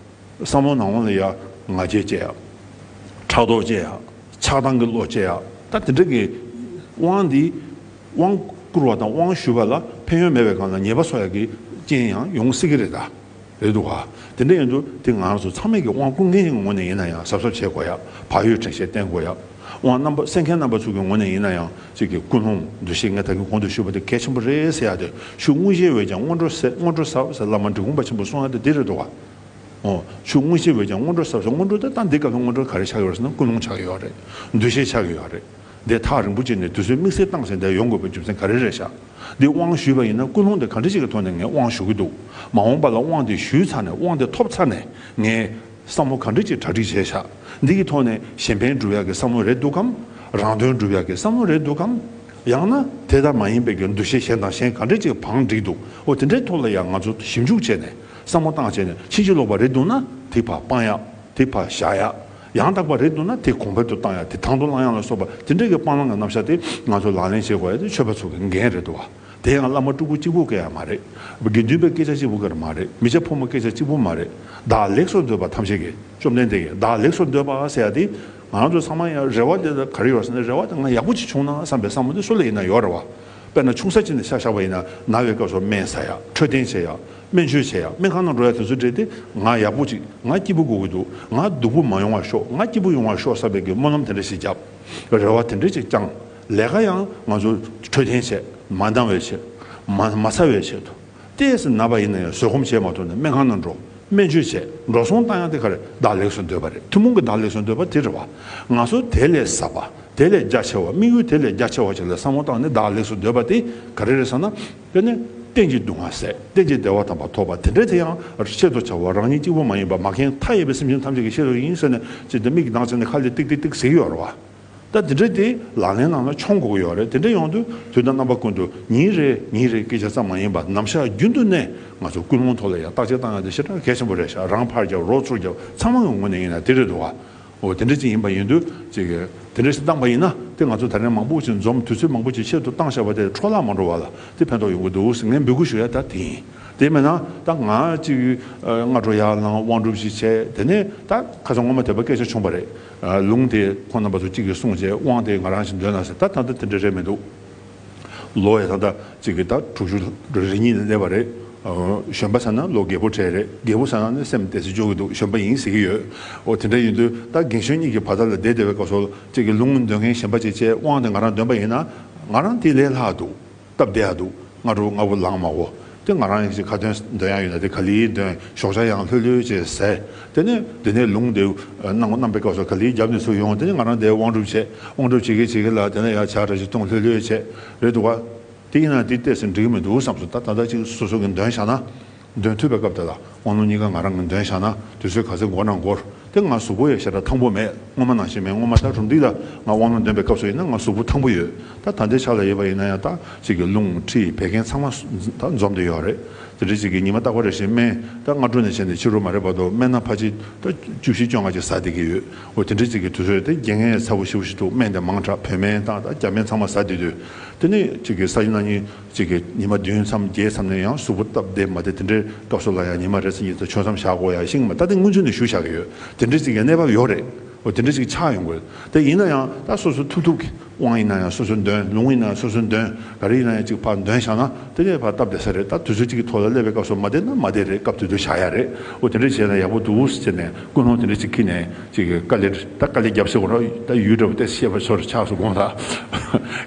བསམ་བློ་ནང་ལ་ཡ་ང་རྒྱལ་སྐྱེ་ཡ། ཕྲག་དོག་སྐྱེ་ཡ། ཆགས་སྡང་གི་བློ་སྐྱེ་ཡ། ད་དེ་འདྲ་གི་དབང་འདི། དབང་བསྐུར་བ་དང་དབང་ཞུས་པ་ལ་ཕན་ཡོན་མེད་པའི་སྒང་ལ་ཉེས་པ་བཟོ་ཡ་གི་རྐྱེན་ཡང་ཡོང་སྲིད་ཀྱི་རེད་ད། རེད་འདུག་ག་དེ་འདྲ་ཡིན་དུས་དེ་ང་རང་ཚོ་ཚང་མས་ཀྱི་དབང་བསྐུར་མཁན་ཞིག་གི་ངོས་ནས་ཡིན་ན་ཡང་གཟབ་གཟབ་བྱེད་དགོས་ཡ། བག་ཡོད་དྲན་ཤེས་བསྟེན་དགོས་ཡ། དབང་རྣམ་པ་གསན་མཁན་རྣམ་པ་ཚོ་གི་ངོས་ནས་ཡིན་ན་ཡང་། གཅིག་གི་ཀུན་སློང་འདུ་ཤེས་ངས་ད་གིན་གོང་དུ་ཞུས་པ་དེ་གལ་ཆེན་པོ་རེད་ཟེར་ཡ་དེ། ཆུ་དངོས་གཞིར་འོས་ཀྱང་སྔོན་འགྲོ་ཟད། སྔོན་འགྲོ་ཟབ་ཟེར་བླ་མ་འབྲི་གུང་པ་ཆེན་པོས་གསུངས་ཡ་དེ་འདི་རེད་འདུག་ག་འོ། ཆུ་དངོས་གཞིར་འོས་ཀྱང་སྔོན་འགྲོ་ཟབ་ཟེར། སྔོན་འགྲོ་དེ་ད་འདི་སྐབས་ལ་སྔོན་འགྲོ་ག་རེ་ཆགས་ཡོད་རེད་ཟེར་ན། ཀུན་སློང་ཆགས་ཡོད་རེད། འདུ་ཤེས་ཆགས་ཡོད་རེད། འདི་ཐག་རིང་པོ་ཅིག་ནས་དུས་ཚོད་དམིགས་བསལ་བཏང་ཟིན་ཏེ་ཡོང་དགོས་པའི་རྒྱུ་མཚན་ག་རེ་རེད་ཤག་འདི་དབང་ཞུས་པ་ཡིན་ན་ཀུན་སློང་དེ་ག་འདྲ་ཞིག་གི་ཐོག་ནས་ངས་དབང་ཞུ་གི་འདུག་མ་འོངས་པ་ལ་དབང་དེ་ཞུས་ཚར་ནས། དབང་དེ་ཐོབ་ཚར་ནས་ངས་བསམ་བློ་ག་འདྲ་ཅིག་གྲ་སྒྲིག་བྱས་ཤག་འདི་གི་ཐོག་ནས་གཞན་ཕན་སྒྲུབ་ཡག་གི་བསམ་བློ་རེད་འདུག་གམ། རང་དོན་སྒྲུབ་ཡག་གི་བསམ་བློ་རེད་འདུག་གམ། ཡང་ན་དེ་ལྟར་མ་ཡིན་པའི་གི་འདུ་ཤེས་གཞན་དང་གཞན་ག་འདྲ་ཅིག་བང་བསྒྲིགས་འདུག་འོ། དེ་འདྲའི་ཐོག་ལ་ཡང་ང་ཚོ་ཞིབ་འཇུག་བྱས་ནས། བསམ་བློ་བཏང་བྱས་ནས། ཕྱིན་ཅི་ལོག་པ་རེད་འདུག་ན་དེ་ཕར་སྤང་ཡག་དེ་ཕར་བཞག་ཡ། ཡང་དག་པ་རེད་འདུག་ན་དེ་གོང་འཕེལ་དུ་བཏང་ཡ། དེ་དང་དུ་བླང་ཡ་ལ་སོགས་པ་དེ་འདྲའི་གི་སྤང་བླང་གི་རྣམ་གཞག་དེ་ང་ཚོ་ལག་ལེན་བྱེད་དགོས་ཡ་དེ་ཆོས་པ་ཚོ་གི་འགན་རེད་འདུག་བ། དེ་ཡང་བླ་མ་སྤྲུལ་སྐུ་གཅིག་པུ་གི་ཡ་མ་རེད། དགེ་འདུན་པའི་སྐད་ཆ་གཅིག་པུ་གི་མ་རེད། མི་སྐྱ་ཕོ་མོ་སྐད་ཆ་གཅིག་པུ་མ་རེད། བདག་ལེགས་སུ་འདོད་པ་ཐམས་ཅད་ཀྱིས། བཅོམ་ལྡན་འདས་ཀྱིས་བདག་ལེགས་སུ་འདོད་པ་ཟེར་ཡ་དེ། ང་རང་ཚོ་ཚང་མ་ཡང་རེ་བ་དེ་ག་རེ་ཡོད་ཟེར་ན། རེ་བ་དེ་ང་ཡག་པོ་ཅིག་བྱུང་ན་བསམ་པའི་བསམ་བློ་དེ་སུ་ལ་ཡིན་ན་ཡོད་རེད་བ། དཔེར་ན་ཆུང་ས་ཅིག་ནས་ཆ་བཞག་པ་ཡིན་ན། ན་བའི་སྐབས་སུ་སྨན་ཟ་ཡ། འཕྲོད་བསྟེན་བྱེད་ཡ། སྨན་བཅོས་བྱེད་ཡ། སྨན་ཁང་ནང་འགྲོ་ཡ་དེ་ཚོ་འདྲ་དེ། ང་ཡག་པོ་ཅིག་ང་སྐྱིད་པོ་དགོས་ཀྱི་འདུག་ང་སྡུག་པོ་མ་ཡོང་བར་ཤོག་ང་སྐྱིད་པོ་ཡོང་བར་ཤོག་བསམ་པའི་གི་སྨོན་ལམ་དེ་འདྲ་ཞིག་བརྒྱབ། རེ་བ་དེ་འདྲ་ཅིག་བཅངས། ལས་ཀ་ཡང་ང་ཚོ་འཕྲོད་བསྟེན་བྱེད། མ་འདང་བའི་ཆེད། མ་མ་ཚ་བའི་ཆེད་དུ། ཏོག་ཙམ་ན་པ་ཡིན་ན་ཡང་བཟོད་སྒོམ་བྱེད་མ་ཐུབ་ན་སྨན་ཁང་ནང་འགྲོ། སྨན་བཅོས་བྱས། འགྲོ་སོང་བཏང་ཡག་དེ་ག་རེ། བདག་ལེགས་སུ་འདོད་པ་རེད། ཐུན་མོང་གི་བདག་ལེགས་སུ་འདོད་པ་དེ་རེད་བ། ང་ཚོ་དེ་ལས་ཟབ་པ། དེ་ལས་རྒྱ་ཆེ་བ། དམིགས་ཡུལ་དེ་ལས་རྒྱ་ཆེ་བ་ཅིག་ལ་བསམ་བློ་བཏང་ནས་བདག་ལེགས་སུ་འདོད་པ་དེ་ག་རེ་རེད་ཟེར་ན། དེ་ནི་གཏན་གྱི་སྡུག་བསྔལ་སེལ། གཏན་གྱི་བདེ་བ་དམ་པ་ཐོབ་པ་དེ་འདྲ་དེ་ཡང་ཆེད་དུ་བྱ་བ་རང་ཉིད་གཅིག་པུ་མ་ཡིན་པ། མ་མཁན་མཐའ་ཡས་པའི་སེམས་ཅན་ཐམས་ཅད་ཀྱི་ཆེད་དུ་ཡིན་ཟེར་ནས་ཅིག་དེ་མིག་གིས་མདངས་བྱས་ནས་ཁ་ལ་ཏིག་ཏིག་ཏིག་ཟེར་གྱི་ཡོད་རེད་བ། ད་དེ་འདྲ་དེ་ལག་ལེན་ནང་ལ་འཁྱོངས་དགོས་ཀྱི་ཡོད་རེད། དེ་འདྲ་ཡོང་དུས་དུས་དང་རྣམ་པ་ཀུན་ཏུ་ཉིན་རེ་ཉིན་རེ་སྐད་ཆ་ཙམ་མ་ཡིན་པར་ནམ་ཞག་རྒྱུན་དུ་ནས་ང་ཚོ་ཀུན་སློང་ཐོག་ལ་ཡང་བརྟག་དཔྱད་བཏང་ཡ་དེ་ཞེ་དྲག་གལ་ཆེན་པོ་རེད་ཤག་རང་ཕར་རྒྱབ་རོགས་ཚུར་རྒྱབ་ཚང་མ་གི་ངོས་ནས་ཡིན་ན་དེ་རེད་འདུག་བ། འོ། དེ་འདྲ་ཅིག་ཡིན་པ་ཡིན་དུས་ཅིག་དེ་འདྲ་ཞིག་བཏང་པ་ཡིན་ན། དེ་ང་ཚོ་ད་རེས་མང་པོ་ཞིག་འཛོམས། དུས་ཚོད་མང་པོ་ཞིག་ཆེད་དུ་བཏང་བཞག་པ་དེ་འཕྲོ་བརླག་མ་འགྲོ་བ་ལ་དེ་ཕན་ཐོགས་ཡོང་གི་འདུག་ཟེར་ངས་འབོད་སྐུལ་ཞུ་ཡ་ད་དེ་ཡིན། དེ་མིན་ན་ད་ང་ཅིག་སྔ་དྲོ་ཡར་ལངས། དབང་སྒྲུབ་ཞིག་བྱས། དེ་ནས་ད་ཁ་སང་སྔོན་མ་དེ་པ་སྐད་ཆ་བྱུང་བ་རེད། ལུང་དེ་ཁོང་རྣམ་པ་ཚོ་གཅིག་གིས་གསུངས་བྱས། དབང་དེ་ང་རང་ཞིག་འདོན་ན་ཟེར། ད་ད་ལྟ་དེ་འདྲ་རེད་མི་འདུག་ལོ་ཡ་ད་ལྟ་གཅིག་གི་ད་དྲུག་ཅུ་རེ་གཉིས་ལ་སླེབས་པ་རེད། གཞོན་པ་ཟེར་ན་ལོ་རྒས་པོ་གྲས་རེད། རྒས་པོ་ཟེར་ན་ནི་སེམས་བདེ་སེ་འཇོག་གི་འདུག་གཞོན་པ་ཡིན་ཟེར་གྱི་ཡོད། འོ། དེ་འདྲ་ཡིན་དུས་ད་རྒན་གཞོན་གཉིས་ཀྱི་བར་ཐག་ལ་བསྡད་བསྡད་པའི་སྐབས་སུ་གཅིག་གི་ལུང་འདོན་མཁན་གཞན་པ་ཅིག་བྱས། དབང་དེ་ང་རང་འདོན་པ་ཡིན་ན་ང་རང་དེ་ལས་ལྷག་འདུག་སྟབས་བདེ་ཡ་འདུག་སྔ་དྲོ་སྔ་པོ་ལངས་མ་དགོས། དེ་ང་རང་ཡང་ཅིག་ཁ་ཏོན་འདོན་ཡ་ཡོད་ན་དེ་ག་ལེར་འདོན། ཞོགས་ཇ་ཡང་ལྷོད་ལྷོད་བྱས་ཟས། དེ་ནས་དེ་ནས་ལུང་དེ་གནང་གནང་པའི་སྐབས་སུ་ག་ལེར་རྒྱབ་ནས་ཚུར་ཡོང་། དེ་ནས་ང་རང་དེར་དབང་སྒྲུབ་བྱས། དབང་སྒྲུབ་བྱེད་ཀྱི་བྱེད་ཀྱི་ལ། དེ་ནས་ཡར་ཇ་འདྲ་ཞིག་འཐུང་། ལྷོད་ལྷོད་བྱས། རེད་འདུག་ག་དེ་ཡིན་ན་དེ་ཏོག་ཙམ་འགྲིག་གི་མི་འདུག་བསམ་སོང་། ད་ད་ལྟ་ཅིག་སོ་སོ་གིས་འདོན་བཞག་ན། འདོན་ཐུབ་པའི་སྐབས་དེ་ལ་དབང་ལུང་གཉིས་ཀ་ང་རང་གིས་འདོན་བཞག་ན་དུས་ཚོད་ག་ཚོད་འགོར་ན་འགོར། དེ་ང་གཟུགས་པོ་ཡང་ཞེ་དྲག་ཐང་པོ་མེད། སྔོན་མ་ནང་བཞིན་མེད། སྔོན་མ་ད་རུམ་འདི་ལ་ང་དབང་ལུང་འདོན་པའི་སྐབས་སུ་ཡིན་ན་ང་གཟུགས་པོ་ཐང་པོ་ཡོད། ད་ད་ལྟའི་ཆ་ལ་ཡོད་པ་ཡིན་ན་ཡང་ད་ཅིག་གི་རླུང་མཁྲིས་བད་ཀན་ཚང་མ་ད་འཛོམས་བསྡད་ཡོད་རེད། དེ་འདྲ་ཅིག་གི་ཉི་མ་རྟག་པ་རེ་བཞིན་སྨན་ད་སྔ་དྲོ་ནས་བྱས་ནས་ཕྱི་དྲོ་མ་རེད་བར་དུ་སྨན་སྣ་ཕལ་ཆེར་ད་བཅུ་བཞི་བཅོ་ལྔ་ཅིག་ཟ་བསྡད་ཀྱི་ཡོད། འོ་དེ་འདྲ་ཅིག་གི་དུས་ཚོད་དེ་རྒྱལ་ངན་ཚ་པོ་ཞེ་པོ་ཞིག་འདུག་སྨན་དེ་མང་དྲགས་བོད་སྨན་དང་ད་རྒྱ་སྨན་ཚང་མ་ཟ་བསྡད་དུས། དེ་ནས་ཅིག་གི་ས་ཡིན་ན་ཉིན་ཅིག་གི་ཉི་མ་བདུན་མཚམས་བརྒྱད་མཚམས་ནས་ཡང་གཟུགས་པོ་སྟབས་བདེ་མ་བདེ་དེ་འདྲའི་སྐབས་སུ་ལ་ཡང་ཉི་མ་རེ་ཚེ་གཉིས་ཚེ་ཆོས་མཚམས་བཞག་དགོས་ཡ་ཤིང་མ་ད་དེ་སྔོན་ཚུད་ནས་ཞུ་བཞག་གི་ཡོད། དེ་འདྲའི་ཅིག་གི་གནས་བབ་ཡོད་རེད། འོ་དེ་འདྲ་ཅིག་ཆགས་ཡོང་དགོས། དེ་ཡིན་ན་ཡང་ད་སོ་སོ་ཐུབ་ཐུབ་ཀྱི་དབང་ཡིན་ན་ཡང་སོ་སོ་འདོན། ལུང་ཡིན་ན་ཡང་སོ་སོ་འདོན། ག་རེ་ཡིན་ན་ཡང་ཅིག་ཕར་འདོན་བཞག་ན་དེ་ནས་ཕར་སྟབས་བདེ་ས་རེད། ད་དུས་ཚོད་ཅིག་གི་ཐོག་ལ་སླེབས་པའི་སྐབས་སུ་མ་བདེ་ན་མ་བདེ་རེད། སྐབས་དེ་དུས་བཞག་ཡ་རེད། འོ་དེ་འདྲ་བྱས་ན་ཡག་པོ་འདུག་ཟེར་ནས་ཀུན་སློང་དེ་འདྲ་ཅིག་འཁྱེར་ནས་ཅིག་གི་དཀའ་ལས་ད་དཀའ་ལས་བརྒྱབ་ཟེར་དགོས་རེད། ད་ཡུལ་འདྲ་བོ་དེ་བཤད་པ་ཚོར་ཆགས་སུ་དགོངས་ལ།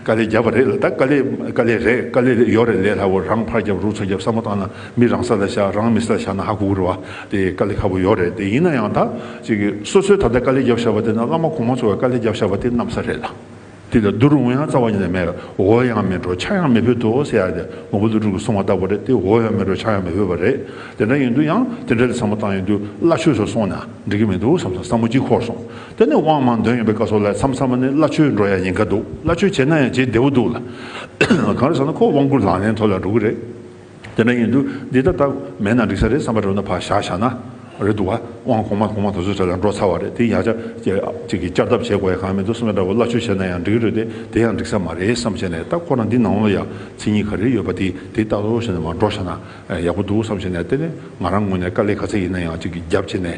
དཀའ་ལས་བརྒྱབ་པ་རེད་ལ། ད་དཀའ་ལས་དཀའ་ལས་རེད། དཀའ་ལས་ཡོད་རེད། ལས་སླ་བོ་རང་ཕར་བརྒྱབ་རུ་ཚ་བརྒྱབ་བསམ་བློ་བཏང་ན་མི་རང་ས་ལ་བཞག་རང་མི་ས་ལ་བཞག་ན་ཧ་གོ་གི་རེད་བ། དེ་དཀའ་ལས་ཁག་པོ་ཡོད་རེད། དེ་ཡིན་ན་ཡང་ད་ཅིག་གི་སོ་སོའི་ད་ལྟ་དཀའ་ལས་བརྒྱབ་བཞག་པ་དེ་ན་བླ་མ་གོང་མ་ཚོ་བས་དཀའ་ལས་བརྒྱབ་བཞག་པ་དེ་གནམ་ས་རེད་ལ། དེ་ལ་བསྡུར་འོང་ཡང་རྩ་བ་ཉིད་ནས་མེད། འོ་ཡང་མེད་འགྲོ་ཆ་ཡང་མི་ཕོད་དོ་ཟེར་ཡ་དེ་མང་པོ་ཀླུ་སྒྲུབ་ཀྱིས་གསུངས་པ་ལྟ་བུ་རེད། དེ་འོ་ཡང་མེད་འགྲོ་ཆ་ཡང་མི་ཕོད་པ་རེད། དེ་འདྲ་ཡིན་དུས་ཡང་དེ་འདྲ་ལ་བསམ་བློ་བཏང་ཡོང་དུས་བླ་མཆོད་ཚོ་སོང་ན་འགྲིག་གི་མི་འདུག་བསམ་སོང་། བསམ་བློ་གཅིག་འཁོར་སོང་། དེ་ནས་དབང་མར་འདོན་ཡོང་པའི་སྐབས་སུ་ལ་མཚམས་མཚམས་ནས་བླ་མཆོད་འགྲོ་ཡ་ཉེན་ཁ་འདུག་བླ་མཆོད་བྱས་ན་ཡང་བྱེད་བདེ་བོ་འདུག་ལ། གང་རེད་ཟེར་ན་ཁོ་དབང་བསྐུར་ལག་ལེན་ཐོག་ལ་འགྲོ་གི་རེད། དེ་འདྲ་ཡིན་དུས་འདི་ད་ལྟ་མེད་ན་འགྲིག་ས་རེད་བསམ་པ་འགྲོ་ན་ཕར་བཞག་བཞག་ན་རེད་འདུག་བ། དབང་གོང་མ་གོང་མ་དེ་ཚོ་གྲས་ལ་འགྲོ་ཚར་བ་རེད། དེ་ཡང་བསྐྱར་ཅིག་གི་བསྐྱར་ལྡབ་བྱེད་དགོས་ཡ་གང་མི་འདུག་བསམ་པ་འདྲ་བོ། བླ་མཆོད་བྱས་ན་ཡང་འགྲིག་གི་རེད་དེ། དེ་ཡང་འགྲིག་ས་མ་རེད་བསམ་བྱས་ནས། ད་ཁོ་རང་འདི་ནང་ལ་ཡང་མཚན་ཉིད་ག་རེ་ཡོད་པ་དེ་དེ་ལྟ་རོགས་བྱས་ནས་མར་འགྲོ་བཞག་ན་ཡག་པོ་འདུག་བསམ་བྱས་ནས། དེ་ནས་ང་རང་ངོས་ནས་དཀའ་ལས་ག་ཚད་ཡིན་ན་ཡང་ཅིག་གི་རྒྱབ་བྱས་ནས་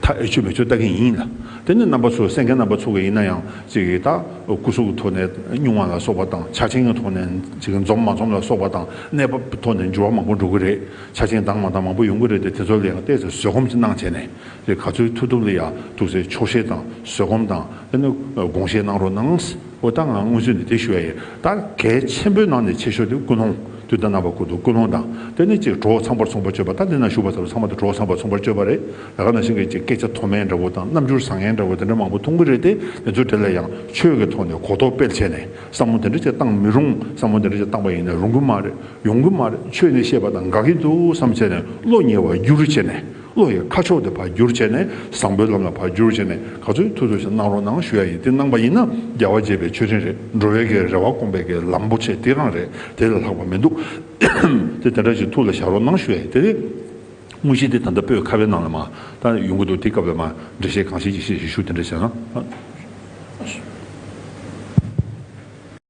མཐའ་ཨེ་ཆོད་མེ་ཆོད་ལྟ་གི་ཡིན་ལ། དེ་ནས་རྣམ་པ་ཚོ་གསན་མཁན་རྣམ་པ་ཚོ་གི་ཡིན་ན་ཡང་ཅིག་གི་ད་སྐུ་གཟུགས་ཀྱི་ཐོག་ནས་སྙུང་བ་ལ་སོགས་པ་དང་ཆ་ཆེན་གྱི་ཐོག་ནས་ཅིག་གི་འཛོམས་མ་འཛོམས་ལ་སོགས་པ་དང་གནས་བབ་ཀྱི་ཐོག་ནས་འགྱུར་བ་མང་པོ་འགྲོ་གི་རེད། ཆ་ཆེན་དང་མ་དང་མང་པོ་ཡོང་གི་རེད་དེ། དེ་ཚོ་ལ་ཡང་ཏོག་ཙམ་བཟོད་སྒོམ་ཅིག་གནང་བྱས་ནས་ག་ཚོད་ཐུབ་ཐུབ་ལ་ཡང་ཐུགས་སྲས་ཆོག་ཤེས་དང་བཟོད་སྒོམ་དང་དེ་ནས་དགོངས་བཞེས་གནང་རོགས་གནང་། འོ་ད་ང་སྔོན་ཚུད་ནས་དེ་ཞུ་ཡ་ཡིན། ད་གལ་ཆེན་པོའི་ནང་ནས་ཆེ་ཤོས་དེ་ཀུན་སློང་། དུས་དང་རྣམ་པ་ཀུན་ཏུ་ཀུན་སློང་དང་། དེ་ནས་ཅིག་གྲོགས་ཚངས་པར་མཚུངས་པར་སྤྱོད་པ། ད་འདི་ན་བཞུགས་པ་ཚོ་ཚང་མ་དེ་གྲོགས་ཚངས་པར་མཚུངས་པར་སྤྱོད་པ་རེད། ད་ག་ནང་བཞིན་གྱི་ཅིག་སྐད་ཆ་མཐོ་དམན་འདྲ་བོ་དང་རྣམ་འགྱུར་བཟང་ངན་འདྲ་བོ་དེ་འདྲ་མང་པོ་མཐོང་གི་རེད་དེ། དེ་ཚོའི་གྲས་ལ་ཡང་ཆོས་ཀྱི་ཐོག་ནས་གོ་རྟོགས་སྤེལ་བྱས་ནས་བསམ་བློ་དེ་འདྲ་ཅིག་བཏང་མི་རུང་། བསམ་བློ་དེ་འདྲ་ཅིག་བཏང་པ་ཡིན་ན་རུང་གི་མ་རེད། ཡོང་གི་མ་རེད། ཆོས་ནི་བཤད་པ་དང་འགལ་གྱི་འདུག་བསམ་བྱས་ནས་བློ་ཉེ་བར་བསྒྱུར་བྱས་ནས། བློ་ཡི་ཁ་ཕྱོགས་དེ་ཕར་བསྒྱུར་བྱས་ནས་བཟང་པོའི་ལམ་ལ་ཕར་བསྒྱུར་བྱས་ནས་ག་ཚོད་ཐུབ་ཐུབ་ཞིག་གནང་རོགས་གནང་ཞུ་ཡ་ཡིན། དེ་གནང་པ་ཡིན་ན་རྒྱལ་བ་དགྱེས་པའི་མཆོད་སྤྲིན་རེད། འགྲོ་བའི་གི་རེ་བ་སྐོང་པའི་གི་ལམ་པོ་ཆེ་དེ་རང་རེད། དེ་ལས་ལྷག་པ་མི་འདུག་དེ་དེ་འདྲ་ཞིག་ཐུགས་ལ་བཞག་རོགས་གནང་ཞུ་ཡ་ཡིན། དེ་ནས་དངོས་གཞི་དེ་ད་ལྟ་བོད་ཁ་བའི་ནང་ལ་མར་ད་ཡོང་གི་འདུག་དེ་སྐབས་ལ་མར་འགྲེལ་བཤད་གང་ཤེས་ཅི་ཤེས་ཤིག་ཞུ། དེ་འདྲ་བྱས་ན།